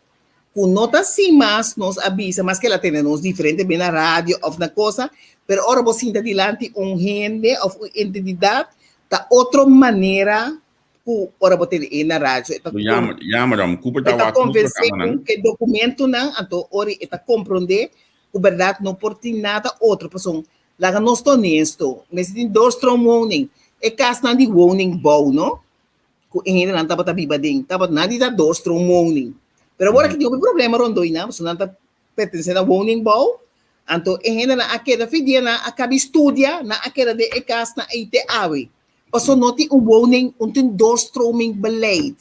ku no ta sin mas nos a bisa, maske el a tene nos diferente bes na radio òf na cosa, pero ora bo sinta dilanti un hende òf un entidat, ta otro manera ku ora bo tene e na radio. E ta Jammer, jammer dan. Cooper ta konvensé ku e dokumentonan, anto ora e ta komprondé ku bèrdat no por tin nada otro. Pasobra laga nos ta honesto, mester tin doorstroomwoning. E kasnan di woningbouw, no, ku e hendenan tabata biba aden, tabata nan di ta doorstroomwoning. Pero awor aki tin hopi problema rondó einan, pasobra nan ta pertenesé na woningbouw, anto e hendenan a keda fidia, nan a kabi studia, nan a keda den e kasnan ei te awe. Paso no tin un woning, un tin doorstroming beleid.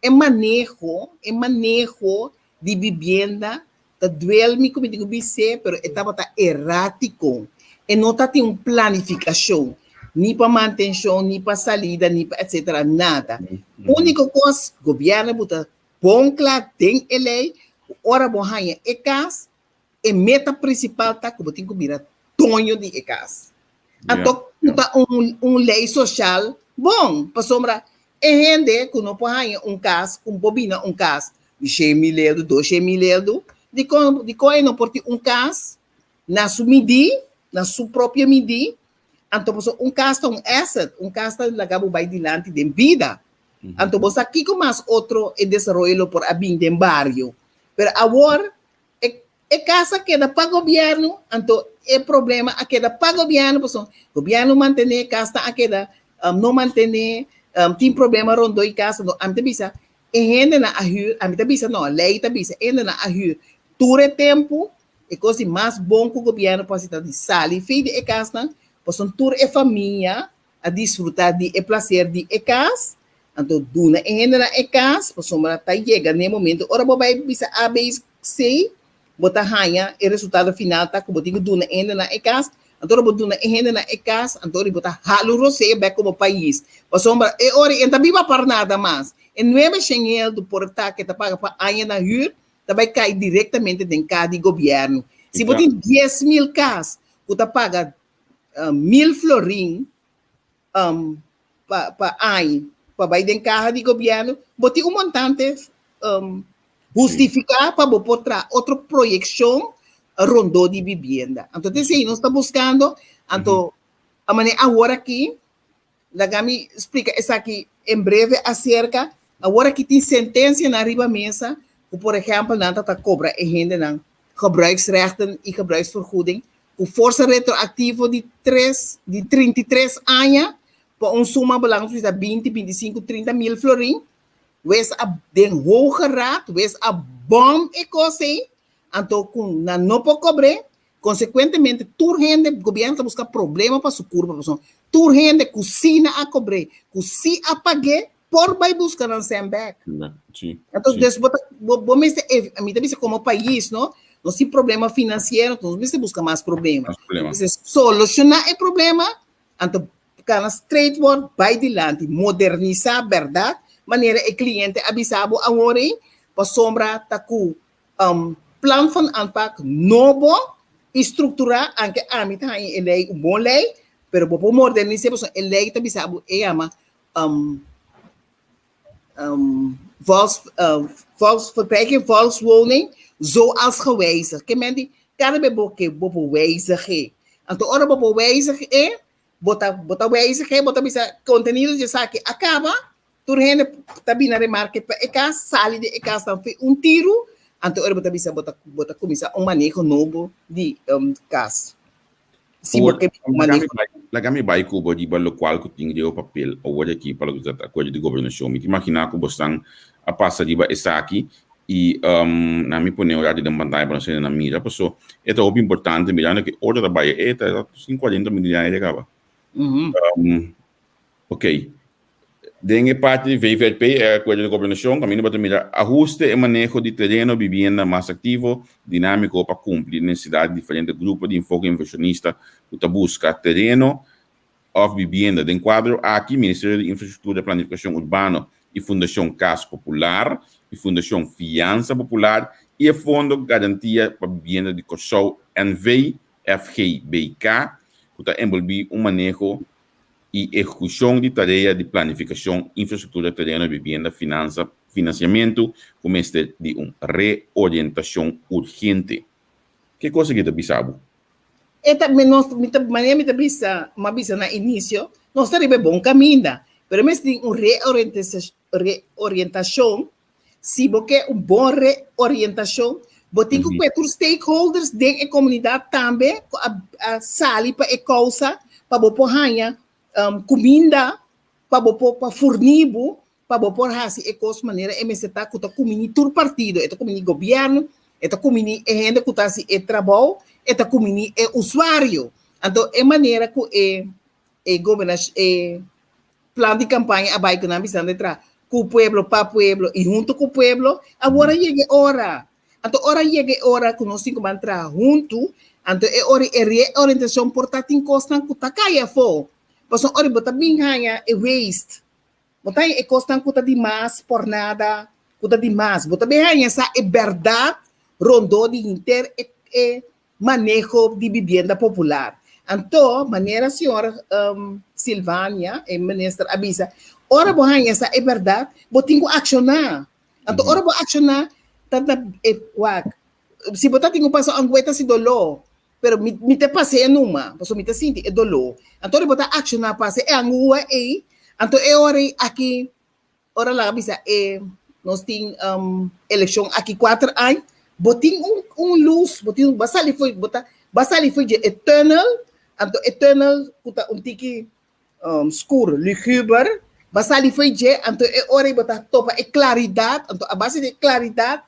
E maneho, e maneho di bibienda ta duel mi ku mi tin ku bis'é, pero e tabata erátiko. E no ta tin un planifikashon, ni pa mantenshon, ni pa salida, ni pa etsetera, nada. Úniko kos, gobièrnu bo ta bon kla den e lei ku ora bo haña e kas, E meta principal ta cu bo tin cu bira doño di e cas. Anto cu ta un un ley social bon, pasobra e hende cu no por haña un cas, cu por bina un cas di shen mil euro, dos shen mil euro, dicon dicon e no por tin un cas na su midi, na su propio midi? Anto pasobra un cas ta un asset, un cas ta laga bo bay dilanti den bida. Anto bo sa kico mas otro e desaroyo lo por a bin den bario. Pero awor E e kas a keda pa gobièrnu, anto e problema a keda pa gobièrnu, pasobra gobièrnu mantené e kasnan a keda. no mantené, tin problema rondó e kas, anto ami ta bisa e hendenan a hür, ami ta bisa no, lei ta bisa e hendenan a hür tur e tempu, e kos di mas bon ku gobièrnu por hasi ta di sali fei di e kasnan, pasobra tur e famia a disfrutá di e plaser di e kas, anto duna e hendenan e kas, pasobra ta yega n'e momento ora bo bai bisa A, B, C, bo ta haña e resultado final ta ku bo tin ku duna e hendenan e kas, anto ora bo duna e hendenan e kas, anto ora bo ta hala un rosea bèk komo pais, pasobra e ora ei e no ta biba par nada mas, e nuebe shen heldu por ta ke ta paga pa aña na hür ta bai kai direktamente den ka di gobièrnu. Si bo tin 10,000 kas ku ta paga 1000 florin pa pa aña pa bai den kaha di gobièrnu, bo tin un montante hustifiká pa bo por traha otro proyekshon rondó di bibienda. Anto ta esei nos ta buskando, anto a manera awor aki, laga mi splika esaki en breve aserka, awor aki tin sentensianan riba mesa ku por ehèmpel nan ta ta kobra e hendenan gebruiksrechten i gebruiksvergoeding ku forsa retroaktivo di tres di 33 aña pa un suma belang di 20, 25, 30 mil florin, wes a den Hoge Raad wes a bom e kos ei, anto ku nan no por kobr'é, konsekuentemente tur hende, gobièrnu ta buska problema pa su kurpa pasobra tur hende ku si nan a kobr'é, ku si a pag'é, por bai buska nan sèn bèk. Anto dus bo ta bo mester mi ta bisa komo pais no, nos tin problema finansiero, nos mester buska mas problema. Mester solushoná e problema, anto kana straight word bai dilanti, modernisá bèrdat, manera e kliente a bisa bo awor ei, pasobra ta ku plan van aanpak nobo i strukturá, anke ami ta haña e lei un bon lei, pero bo por modernis'é pasobra e lei ta bisa bo e yama Volks, volksverkrijging, volkswoning, zoals gewijzigd. Ke men di, kada be bo ke bo por wijzig'é. Anto ora bo por wijzig'é, bo ta, bo ta wijzig'é, bo ta bisa kontenido di esaki a kaba, tur hende ta bini remarke pa e kas, sali di e kas nan fi un tiru, anto ora bo ta bisa bo ta, bo ta kuminsá un maneho nobo di kas. Si bo ke maneho. Laga mi bai ku bo riba lokual ku tin riba papel awor aki pa loke ta trata akuerdo di gobernashon. Mi ta imaginá ku bosnan a pasa riba esaki i nan mi pone un ratu den pantaya pa nos hende nan mira paso e ta hopi importante mirando ku ora ta bai e ta sin kuarenta minuto ya e kaba. Ok. Den e parti di VVRP, e akuerdo di gobernashon, kaminda bo ta mira ahuste e maneho di tereno bibienda mas aktivo, dinámiko pa kumpli nesesidat di diferente grupo di enfoke invershonista ku ta buska tereno òf bibienda. Den kuadro aki, Ministerio di Infrastruktura i Planifikashon Urbano i Fundashon Kas Popular i Fundashon Fiansa Popular i e Fondo Garantia pa Bibienda di Kòrsou NV, FGBK, ku ta enbolbí un maneho i ehekushon di tarea di planifikashon, infrastruktura, tereno, bibienda, finansa, finansiamentu ku mester di un reorientashon urgente. Ke kos aki ta bisa bo? E ta mi nos mi ta manera mi ta bisa mi a bisa na inisio nos ta riba e bon kaminda pero mester tin un reorientashon. Si bo ke un bon reorientashon, bo tin ku kue tur stakeholders den e komunidat tambe ku a a sali pa e kousa pa bo por haña kuminda, pa bo por pa furní bo, pa bo por hasi e kos manera e mester ta ku ta kuminí tur partido, e ta kuminí gobièrnu, e ta kuminí e hende ku ta hasi e trabou, e ta kuminí e usuario. Anto e manera ku e e gobernash e Plan di campaña a bay cu nan bisando e tra cu pueblo, pa pueblo y hunto cu pueblo. Awor a yega e ora. Anto ora a yega e ora cu nos tin cu ban traha hunto, anto e ora e reorientacion por ta tin cosnan cu ta cay afo. Pasobra ora bo ta bin haña e waste, bo ta haña e cosnan cu ta di mas por nada, cu ta di mas. Bo ta bin haña sa e berdad rondó di henter e e maneho di bibienda popular. Anto, manera señor Silvania, e minister, a bisa, ora bo haña sa e bèrdat, bo tin ku akshoná. Anto, ora bo akshoná, ta na e wak, si bo ta tin ku pasa angueta si doló, pero mi mi ta pas'é numa, pasobra mi ta sinti e doló. Anto, ora bo ta akshoná pasa e angua ei, anto e ora ei aki Ora laga bisa e nos tin elekshon aki kuater aña, bo tin un un lus, bo tin bo a sali fo'i bo ta bo a sali fo'i dje e tunnel, anto e tunnel ku ta un tiki um, skur, luguber, ba sali foi dje, anto e ora bo ta topa e claridad, anto a base de claridad,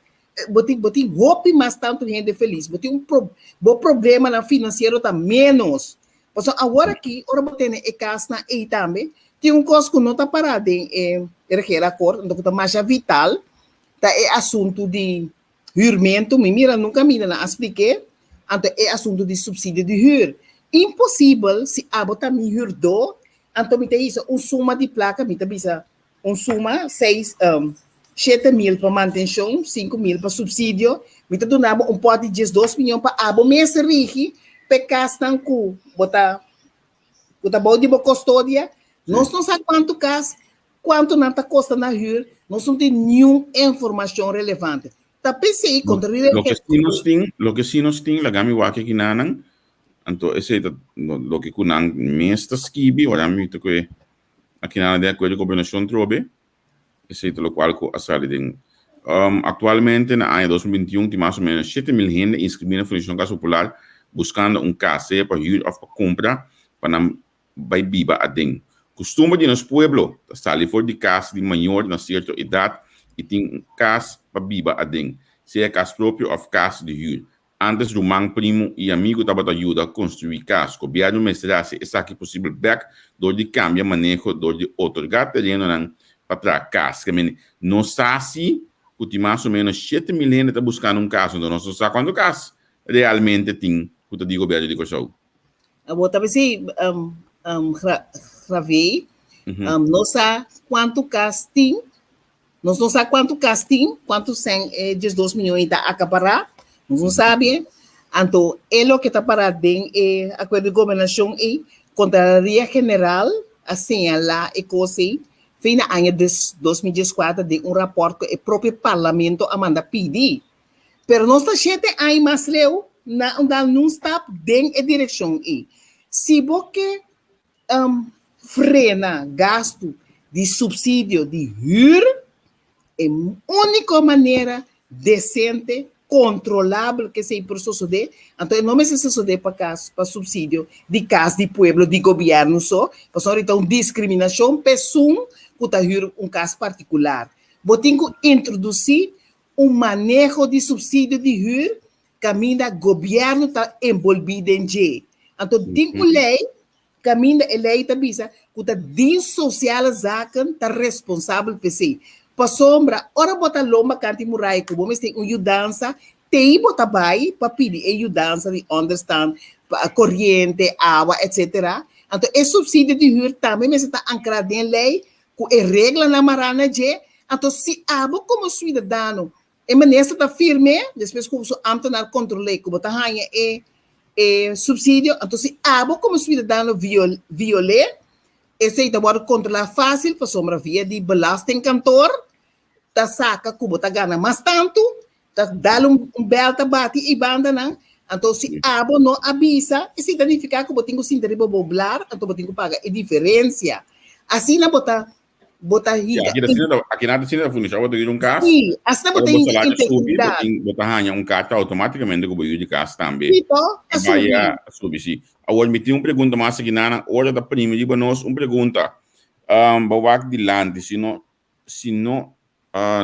bo tin, bo tin hopi mas tanto hende feliz, bo tin un pro, bo problemanan financiero ta menos. Pasobra awor aki, ora bo tene e kasnan ei tambe, tin un kos ku no ta pará den e regeerakkoord, anto ku ta masha vital, ta e asuntu di hürmentu. Mi mira nunka mina nan a splik'é, anto e asuntu di supsidio di hür. Imposibel si abo ta mi hürdó, anto mi ta hisa un suma di plaka, mi ta bisa Un suma, seis, 7000 pa mantenshon, 5000 pa supsidio. Mi ta duna bo un pòt di 12 miyon pa abo mes rigi p'e kasnan ku bo ta ku ta bou di bo kostodia. Nos no sa kuantu kas, kuantu nan ta kosta na hür, nos no tin niun informashon relevante. Ta p'esei kontra di Loke si nos tin, loke si nos tin, laga mi wak aki nanan, anto esei ta loke ku nan mes ta skibi, ora mi ta kue Akinan den akuerdo di gobernashon trobe, esei ta lokual ku a sali den. Aktualmente na aña 2021 tin mas o ménos 7000 hende inskribí na Fundashon Kas Popular buskando un kas, sea pa hür òf pa kumpra pa nan bai biba aden. Kustumber di nos pueblo ta sali for di kas di mayor na sierto edat i tin un kas pa biba aden, sea kas propio òf kas di hür. Antes ruman, primu i amigu tabata yuda konstruí kas. Gobièrnu mester hasi esaki posibel bèk dor di kambia maneho dor di otorgá terenonan pa traha kas. Ke mende, nos sa si ku tin mas o ménos 7000 hende ta buskando un kas, anto nos no sa kuantu kas realmente tin ku ta di gobièrnu di Kòrsou. Awor ta bisí, Javier, nos sa kuantu kas tin. Nos no sa kuantu kas tin, kuantu sèn e 12 mion ei ta akapará, nos no sabi. Anto e loke ta pará den e akuerdo di gobernashon ei, Kontralaria General a señalá e kos ei fin na aña 2014 den un rapòrt ku e propio parlamento a manda pidi. Pero nos ta shete aña mas leu na un dal nun stap den e direkshon ei. Si bo ke frena gastu di supsidio di hür, e úniko manera desente, kontrolabel ku esei por sosodé, anto e no mester sosodé pa kas, pa supsidio di kas di pueblo, di gobièrnu so, pasobra ta un diskriminashon pa esun ku ta hür un kas partikular. Bo tin ku introdusí un maneho di supsidio di hür kaminda gobièrnu ta enbolbí den dje. Anto tin un lei kaminda e lei ta bisa ku ta Dienst Sociale Zaken ta responsabel p'esei. Pasobra ora bo ta lomba kanti muraya ku bo mester un yudansa, tei bo ta bai pa pidi e yudansa di onderstand, koriente, awa, etsetera. Anto e supsidio di hür tambe mester ta ankrá den lei ku e reglanan mará na dje. Anto si abo komo suidadano E minister ta firm'é, despues ku su ámtenar kontrol'é ku bo ta haña e e supsidio. Anto si abo komo suidadano viol'é, esei ta wòrdu kontrolá fásil pasobra via di belastingkantoor ta saka ku bo ta gana mas tantu, ta dal un bèl ta bati ei bandanan. Anto si abo no a bisa, esei ta nifiká ku bo tin ku sinta riba bo blar, anto bo tin ku paga e diferensia. Asina bo ta Bo ta hinka. Aki ta aki na ta sinta fundashon bo ta yud un kas. Sí, asina bo ta hinka integridat. Bo ta haña un karta automaticamente ku bo yud di kas tambe. Sí to, a subi. A subi, sí. Awor mi tin un pregunta mas aki Nana, ora ta primi riba nos un pregunta. Bo wak dilanti si no si no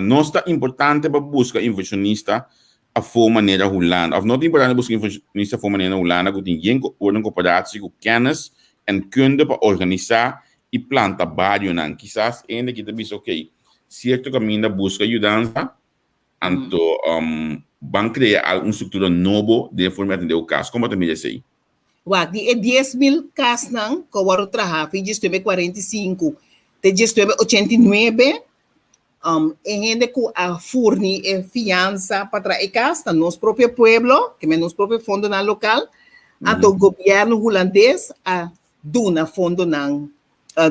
Nos ta importante pa buska inversionista afó manera Hulanda, òf no ta importante buska inversionista afó manera Hulanda ku tin yen orden korporatie ku kennis en kunde pa organisá i planta barionan. Kisas hende aki ta bisa okey, sierto kaminda buska yudansa, anto ban krea un struktura nobo den e forma di atendé ku kas. Kon bo ta mira esei? Wak, di e 10,000 kasnan ku a wòrdu traha fin 1945 te 1989, e hende ku a furni e fiansa pa traha e kas ta nos propio pueblo, ke men nos propio fondonan lokal, anto gobièrnu hulandes a duna fondonan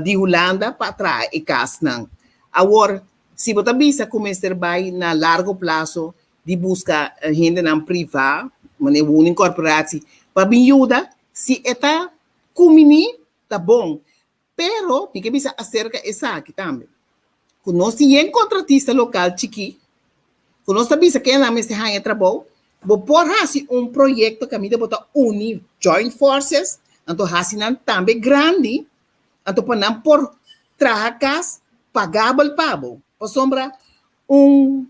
di Hulanda pa traha e kasnan. Awor, si bo ta bisa ku mester bai na largo plaso di buska hendenan privá, manera woningcorporatie, pa bin yuda, si e ta kumini, ta bon. Pero mi ke bisa aserka esaki tambe, ku nos tin yen kontratista lokal chikí, ku nos ta bisa kennan mester haña trabou, bo por hasi un proyekto kaminda bo ta uni joint forces, anto hasi nan tambe grandi. Anto pa nan por traha kas pagabel pa bo. Pasobra un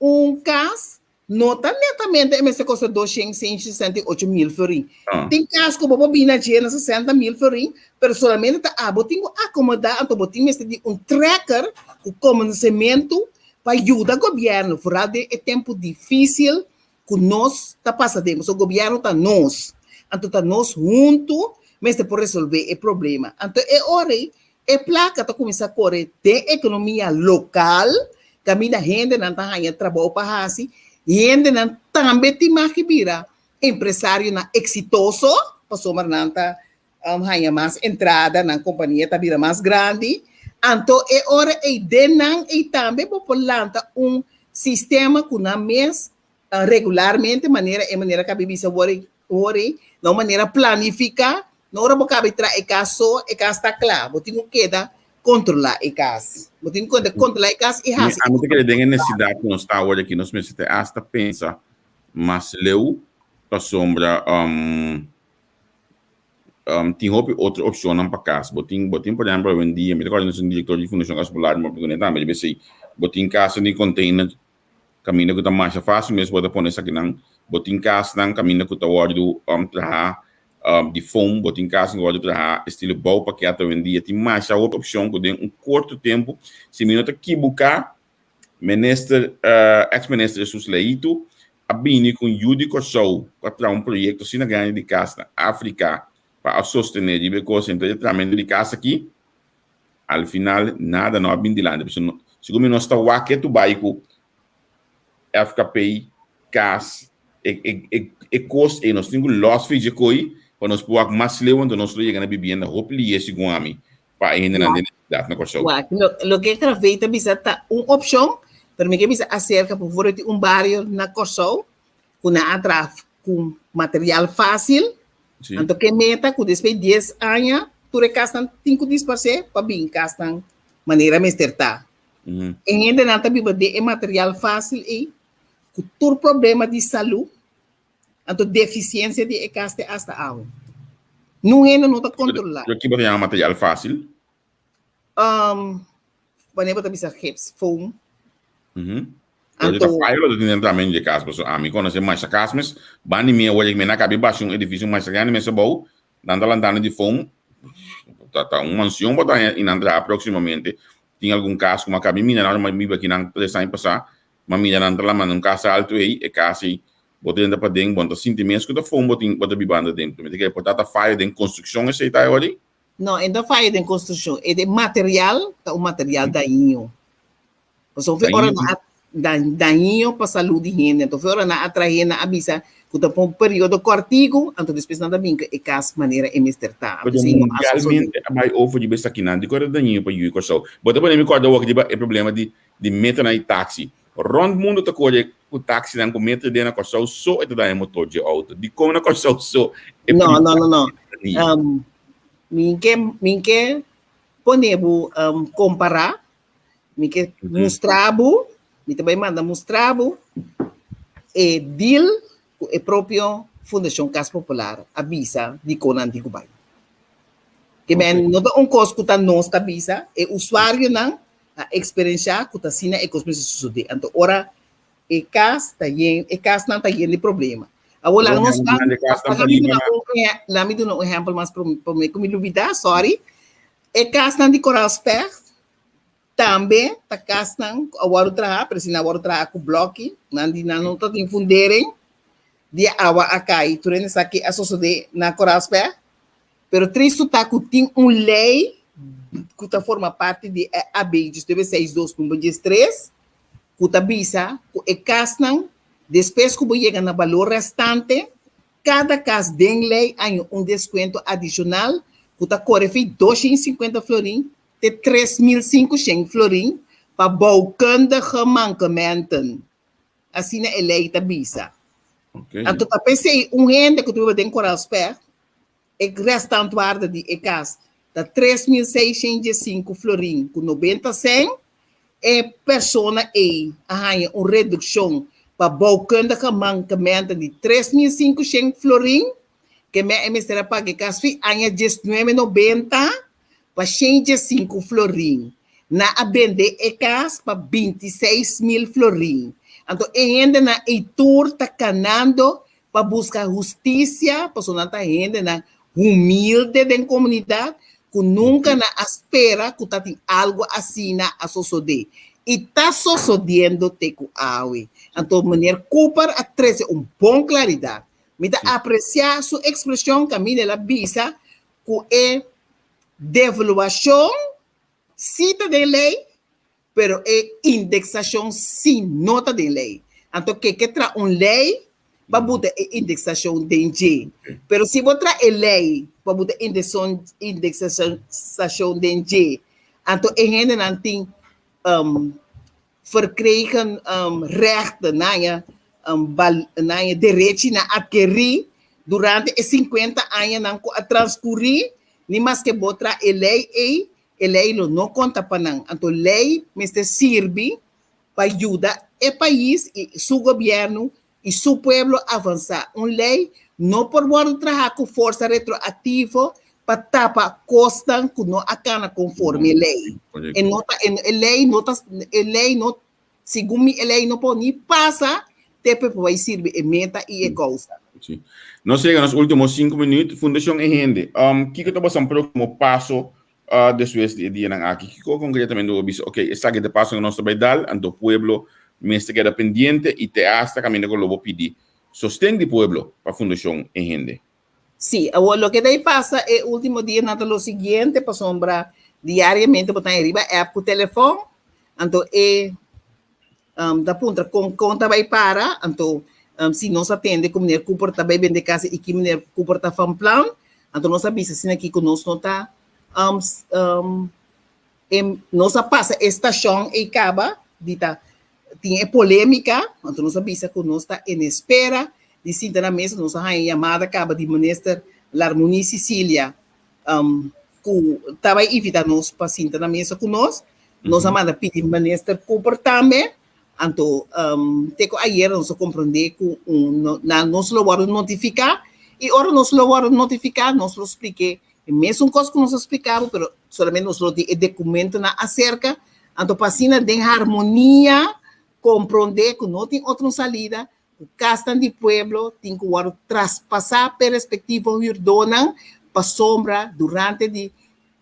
un kas no ta netamente e mester kosta 268 mil florin. Tin kas ku bo por bini na dje na 60 mil florin, pero solamente ta abo tin ku akomodá, anto bo tin mester di un trekker ku konosementu pa yuda gobièrnu, foral den e tempu difísil ku nos ta pasa den. So gobièrnu ta nos. Anto ta nos huntu mester por resolvé e problema. Anto e ora ei e plaka ta kuminsá kore den ekonomia lokal, kaminda hendenan ta haña trabou pa hasi, hendenan tambe tin mag bira empresarionan eksitoso, pasobra nan ta haña mas entrada, nan kompania ta bira mas grandi. Anto e ora ei den nan ei tambe bo por lanta un sistema ku nan mes regularmente, manera e manera ku a bisa awor ei, na un manera planifiká, no ora bo kaba di traha e kas so, e kas ta kla, bo tin ku keda kontrolá e kas. Bo tin ku keda kontrolá e kas i hasi. Ami ta kere den e nesesidat ku nos ta awor aki, nos mester ta asta pensa mas leu pasobra tin hopi otro opshonnan pa kas. Bo tin, bo tin por ehèmpel awendia, mi ta kòrda nos un direktor di Fundashon Kas Popular, mi a papia kuné tambe riba esei, bo tin kasnan di container kaminda ku ta masha fásil mes bo ta pone esakinan. Bo tin kasnan kaminda ku ta wòrdu traha di foam, bo tin kasnan ku wòrdu traha estilo bouwpakket awendia. Tin masha hopi opshon ku den un korto tempu, si mi no ta kibuká, minister, eks minister Jesus Leito a bini ku un yu di Kòrsou ku a traha un proyekto asina grandi di kas na Afrika pa a sostené riba e kos. Entonces e trahamentu di kas aki al final nada no a bin dilanti. Pasobra segun mi nos ta wak ke tu bai ku FKP, kas, e kos ei nos tin ku lòs fidje koi pa nos por wak mas leu anto nos lo yega na bibienda hopi lihe segun ami pa e hendenan den nesesidat na Kòrsou. Wak, loke Gravey ta bisa ta un opshon, pero mi ke bisa aserka por for di un bario na Kòrsou ku nan a traha ku material fásil, anto ke meta ku despues di 10 aña tur e kasnan tin ku disparsé pa bin kasnan manera mester ta. E hendenan ta biba den e material fásil ei ku tur problema di salú, anto defisiensia di e kas te asta awe. Nun hende no ta kontrolá. Pero kiba ta yama material fásil? Wanneer bo ta bisa gips, foam. Pero ta fayo lo tin dentro amen di kas, pasobra ami konosé masha kas mes, banda di mi awor mi na kabi basi un edifisio masha grandi mes abou, nan ta lantando di foam, ta un mansion bo ta haña i nan traha próksimamente. Tin algun kas ku mi a kabi mira nan ora mi biba akinan 3 aña pasá, mi a mira nan ta lamando un kas altu ei, e kas ei bo ta drenta paden, bo no ta sinti mes ku ta foam bo tin bo ta bibando aden. Mi ta kere por ta ta fayo den konstrukshon esei ta awor ei? No, e no ta fayo den konstrukshon, e den material ta un material dañino. Pasobra ora nan a dañino pa salud di hende. Entonces ora nan a trahe nan a bisa ku ta pa un periodo kòrtiku, anto despues nan ta bin ku e kas manera e mester ta. Pero mundialmente a bai over riba esakinan, dikor ta dañino pa yu i Kòrsou? Bo ta pone mi kòrda awor riba e problema di di meternan di taksi. Rònt mundu ta kore ku taksinan ku meter den na Kòrsou so e ta daña motor dje outo. Dikon na Kòrsou so e No, no, no, no. Mi ke mi ke pone bo kompará. Mi ke mustra bo, mi ta bai manda mustra bo e deal ku e propio Fundashon Kas Popular a bisa dikon nan tin ku bai. Ke men no ta un kos ku ta nos ta bisa, e usuarionan a eksperenshá ku ta asina e kos mester sosodé. Anto ora e kas ta yen, e kasnan ta yen di problema. Awor laga nos laga mi duna un ehèmpel mas promé ku mi lubidá, sòri. E kasnan di Koraal Specht tambe ta kasnan ku a wòrdu traha, pero si nan a wòrdu traha ku blòki, nan di nan no ta tin fundering, di awa a kai. Tur hende sa ke a sosodé na Koraal Specht. Pero tristu ta ku tin un lei ku ta forma parti di e AB 1962 number 13 ku ta bisa ku e kasnan despues ku bo yega na balor restante, Kada kas den lei haña un deskuento adishonal ku ta kore fi 250 florin te 3500 florin pa bouwkundige mankementen, asina e lei ta bisa. Anto ta p'esei un hende ku ta biba den Koraalspecht, e restantwaarde di e kas ta 3615 florin ku 90 sèn, E persona ei a haña un redukshon pa bouwkundige mankementen di 3500 florin, ke men e mester a paga e kas fi aña 1990. pa 105 florin. Nan a bende e kas pa 26,000 florin. Anto e hendenan ei tur ta kanando pa buska hustisia, pasobra nan ta hendenan humilde den komunidat ku nunka nan a spera ku ta tin algu asina a sosodé. I ta sosodiendo te ku awe. Anto meneer Cooper a trese un bon klaridat. Mi ta apresiá su ekspreshon kaminda el a bisa ku e devaluashon sí ta den lei, pero e indeksashon sí no ta den lei. Anto ke ke traha un lei pa buta e indeksashon den dje. Pero si bo traha e lei pa buta indeksashon den dje, anto e hendenan tin verkregen rechten, nan a nan a derechinan atkerí durante e sinkuenta añanan ku a transkurí, ni maske bo traha e lei ei, E lei lo no konta pa nan. Anto lei mester sirbi pa yuda e pais i su gobièrnu i su pueblo avansá. Un lei no por wòrdu trahá ku forsa retroaktivo pa tapa kosnan ku no a kana konforme lei. E no ta e lei no ta e lei no Segun mi e lei no por ni pasa te pe por bai sirbi e meta i e kousa. Sí. Nos yega nos último sinku minuut. Fundashon E Hende, um, kiko ta boso próksimo paso uh, despues di e dianan aki? Kiko konkretamente bo bisa, ok, esaki ta e paso ku nos ta bai dal, anto pueblo mester keda pendiente i te asta kaminda ku lo bo pidi sosten di pueblo pa Fundashon E Hende? Sí, awor loke ta pasa e último dianan ta lo siguiente, pasobra diariamente bo ta riba app ku telefòn, anto e ta puntra kon kon ta bai para, anto si nos a tende ku meneer Cooper ta bai bende kas i ki meneer Cooper ta van plan, anto nos a bisa asina aki ku nos no ta nos a pasa e stashon ei kaba di ta tin e polémika, anto nos a bisa ku nos ta en espera di sinta na mesa, nos a haña yamada kaba di Minister Larmonie Cicilia ku ta bai invitá nos pa sinta na mesa ku nos. Nos a manda pidi Minister Cooper tambe, anto te ku ayer nos a komprondé ku nan nos lo wòrdu notifiká i ora nos lo wòrdu notifiká nos lo splik'é e mesun kos ku nos a splika bo, pero solamente nos lo tin e dokumentonan aserka, anto pa asina den harmonia komprondé ku no tin otro salida ku kasnan di pueblo tin ku wòrdu traspasá p'e respektivo hürdónan pasobra durante di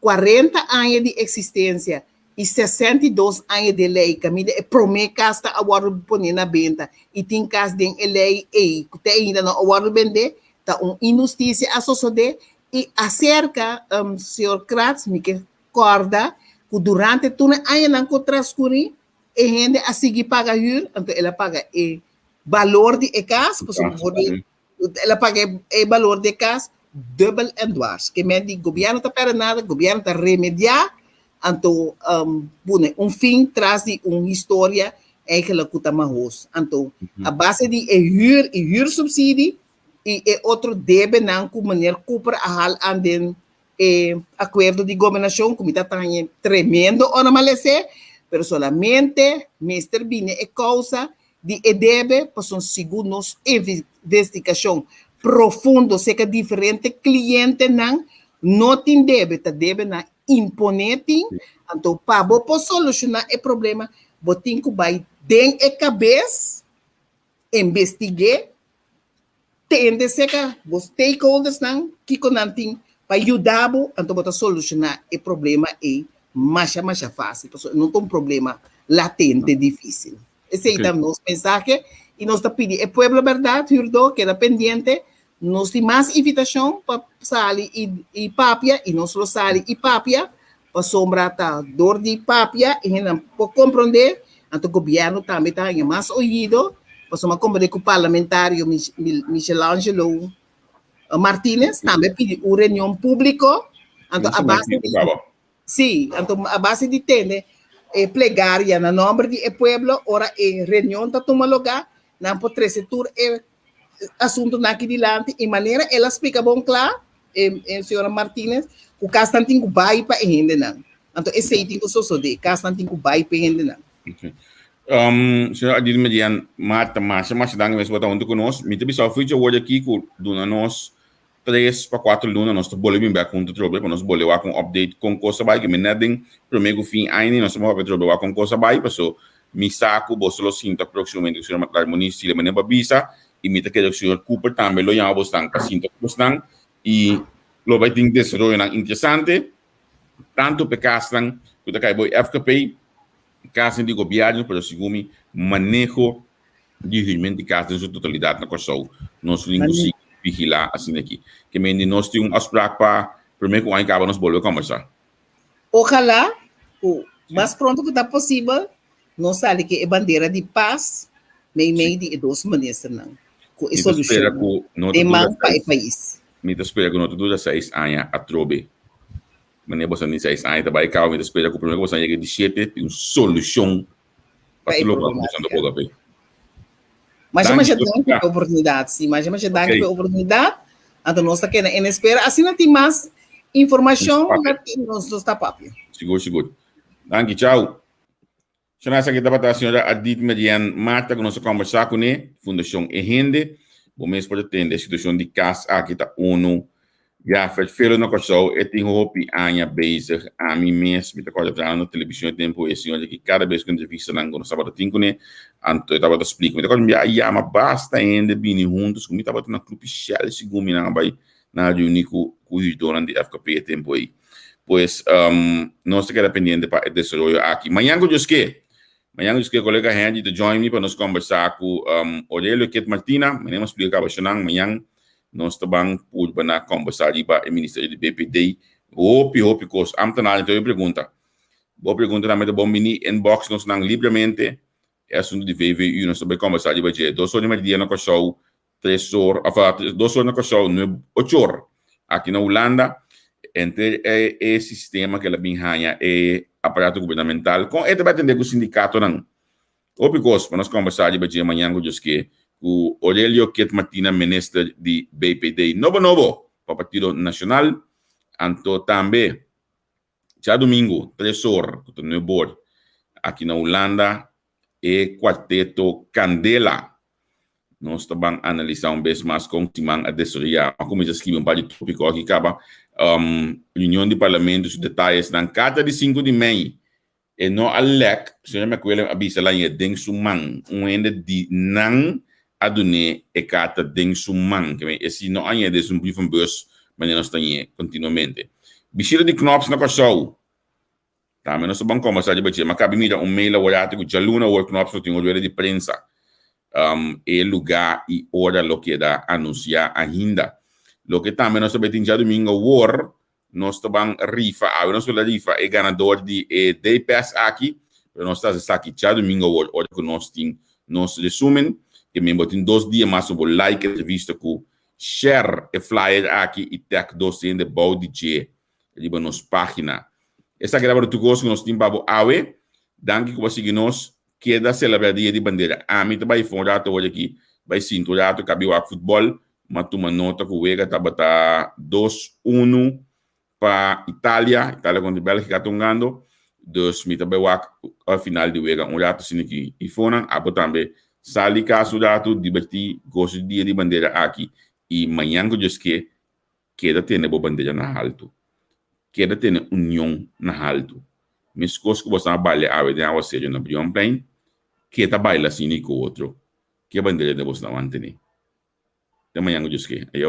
kuarenta aña di eksistensia i 62 aña di e lei kaminda e promé kas ta a wòrdu poné na benta i tin kas den e lei ei ku te ainda no a wòrdu bendé, ta un inhustisia a sosodé i aserka señor Kratz mi ke kòrda ku durante tur e añanan ku transkurí E hende a sigui paga hür, anto el a paga e balor di e kas, pasobra por di el a paga e balor di e kas dubbel en dwars. Ke men di gobièrnu ta pèrdè nada, gobièrnu ta remediá, anto pone un fin tras di un historia eigenlijk ku ta mahos. Anto a base di e hür i hürsubsidie i e otro debenan ku meneer Cooper a hal aan den E akuerdo di gobernashon ku mi ta taña tremendo ora malesé, pero solamente mester bini e kousa di e debe pasobra segun nos investigashon profundo serka diferente klientenan no tin debe, ta debenan imponé tin, anto pa bo por solushoná e problema bo tin ku bai den e kabes, investig'é. Tende serka bo stakeholdersnan kiko nan tin pa yuda bo, anto bo ta solushoná e problema ei masha masha fásil, pasobra no ta un problema latente difísil. Esei ta nos mensahe i nos ta pidi e pueblo bèrdat, hürdó, keda pendiente, nos tin mas invitashon pa sali i papia i nos lo sali i papia pasobra ta dor di papia e hendenan por komprondé, anto gobièrnu tambe ta haña mas oido, pasobra mi a komprondé ku parlamentario Michelangelo Martinez tambe a pidi un reunion públiko, anto a base di, sí, anto a base di tene e plegaria na nòmber di e pueblo, ora e reunion ta tuma lugá, nan por trese tur e asuntunan aki dilanti i manera el a splika bon kla, e e señora Martinez, ku kasnan tin ku bai pa e hendenan. Anto esei tin ku sosodé, kasnan tin ku bai pa e hendenan. Okay. Um, señora Adil Median, Marta, masha, masha danki mes bo ta huntu ku nos. Mi ta bisa future word aki ku duna nos. 3 pa 4 luna nos ta bolbe bin bek huntu trobe pa nos bolbe wak un update kon kos a bai ke mi net den prome ku fin aña nos ta papia trobe wak kon kos a bai paso mi sa ku boso lo sinta próximamente ku señor Matlar Moniz si manera bo a bisa i mi ta kere ku señor Cooper tambe lo yama bosnan pa sinta ku bosnan i lo bai tin desaroyonan interesante tantu pa e kasnan ku ta kai bo e FKP kasnan di gobièrnu pero segun mi maneho di huurment di kas den su totalidat na Kòrsou. Nos tin ku sigui vigilá asina aki. Ke men di nos tin un afsprak pa promé ku aña kaba nos bolbe kòmbersá. Ojalá ku mas pronto ku ta posibel nos sali ku e bandera di pas meimei di e dos ministernan ku e Mi ta spera solushon ku no ta den dura man pa e seis pais. Mi ta spera ku no ta dura 6 aña atrobe. Manera boso di 6 aña ta bai kaba, mi ta spera ku promé ku boso yega di 7 tin un solushon pa Pa e tur loke boso ta problemátika. boga p'e. Masha Danki, masha danki Jessica. pa e oportunidat. Si, masha masha danki pa Ok. e oportunidat. Anto nos ta keda en espera. Asina tin mas Nos informashon, papia. nos ta papia. Sigur, sigur. Danki, chau. Señora, esaki tabata señora Ardit Merian Marta ku nos a kombersá kuné, Fundashon E Hende. Bo mes por atende e situashon di kas aki ta unu ya ferfelu na Kòrsou. E tin hopi aña bezig. Ami mes mi ta kòrda trahando na televishon e tempu e señora aki kada bes ku entrevistanan ku nos tabata tin kuné, anto e tabata splika. Mi ta kòrda mi a yama basta hende bini huntu ku mi tabata na Club Shell segun mi nan a bai nan a reuní ku ku hürdónan di FKP e tempu ei. Pues nos ta keda pendiente pa e desaroyo aki. Mañan ku Dios ke, mañan ku Dios ke kolega Henry ta join mi pa nos kombersá ku Aurelio Kit Martina. Mañan nos splika kaba eshonan. Mañan nos ta ban purba na kombersá riba e ministerio di BPD. Hopi, hopi kos. Ambtenaar ta hopi pregunta. Bo pregunta tambe ta bon bini inbox nos nan libremente. E asuntu di VVU nos ta bai kombersá riba dje. 2 or di merdia na Kòrsou, 3 or, of 2 or na Kòrsou, 9, 8 or aki na Hulanda. Entre e sistema ku el a bin haña e aparato gubernamental, kon e ta bai atendé ku sindikatonan? Hopi kos pa nos kombersá riba dje mañan ku Dios ke ku Aurelio Kit Martina, minister di BPD. Nobo nobo pa Partido Nashonal. Anto tambe djadumingu 3 or ku ta 9 or aki na Hulanda e kuarteto Kandela. Nos ta ban analisá un bes mas kon siman a desaroyá. A kuminsá skibi un par di tópiko aki kaba. Reunion di parlamento su detayesnan. Karta di 5 di mei e no a lèk, señor McWilliam a bisa lañ'é den su man. Un hende di nan a dun'é e karta den su man. Ke men e si no añ'é den su brievenbus manera nos ta añ'é kontinuamente. Bishita di Knops na Kòrsou. Tambe nos ta ban kombersá riba dje. Mi a kabi mira un mail aworati ku djaluna awor Knops lo tin un rueda di prensa. E lugá i ora lo keda anunsiá ainda. Loke tambe nos ta bai tin djadumingu awor, nos ta ban rifa, awe nos lo rifa e ganador di e day pass aki, pero nos ta hasi esaki djadumingu awor ora ku nos tin nos resumen. Ke men bo tin 2 dia mas pa bo like e entrevista ku share e flyer aki i tag dos hende bou di dje riba nos página. Esaki tabata tur kos ku nos tin pa bo awe. Danki ku bo a sigui nos. Keda selebrá Dia di Bandera. Ami ta bai for un rato awor aki, bai sinta un rato, kabi wak futbòl. M'a tuma nota ku wega tabata 2-1 pa Italia. Italia kontra Bèlgika ta hungando. Dus mi ta bai wak final di wega un rato asina aki. I fonan, abo tambe sali kas un rato, dibertí, gosa di Dia di Bandera aki. I mañan ku Dios ke, keda tene bo bandera na haltu. Keda tene union na haltu. Meskos ku bo sa baila awe den awaseru na Brionplein, keda baila asina ku otro. Ke bandera den bo sa mantené. Te mañan ku Dios ke. Ayou.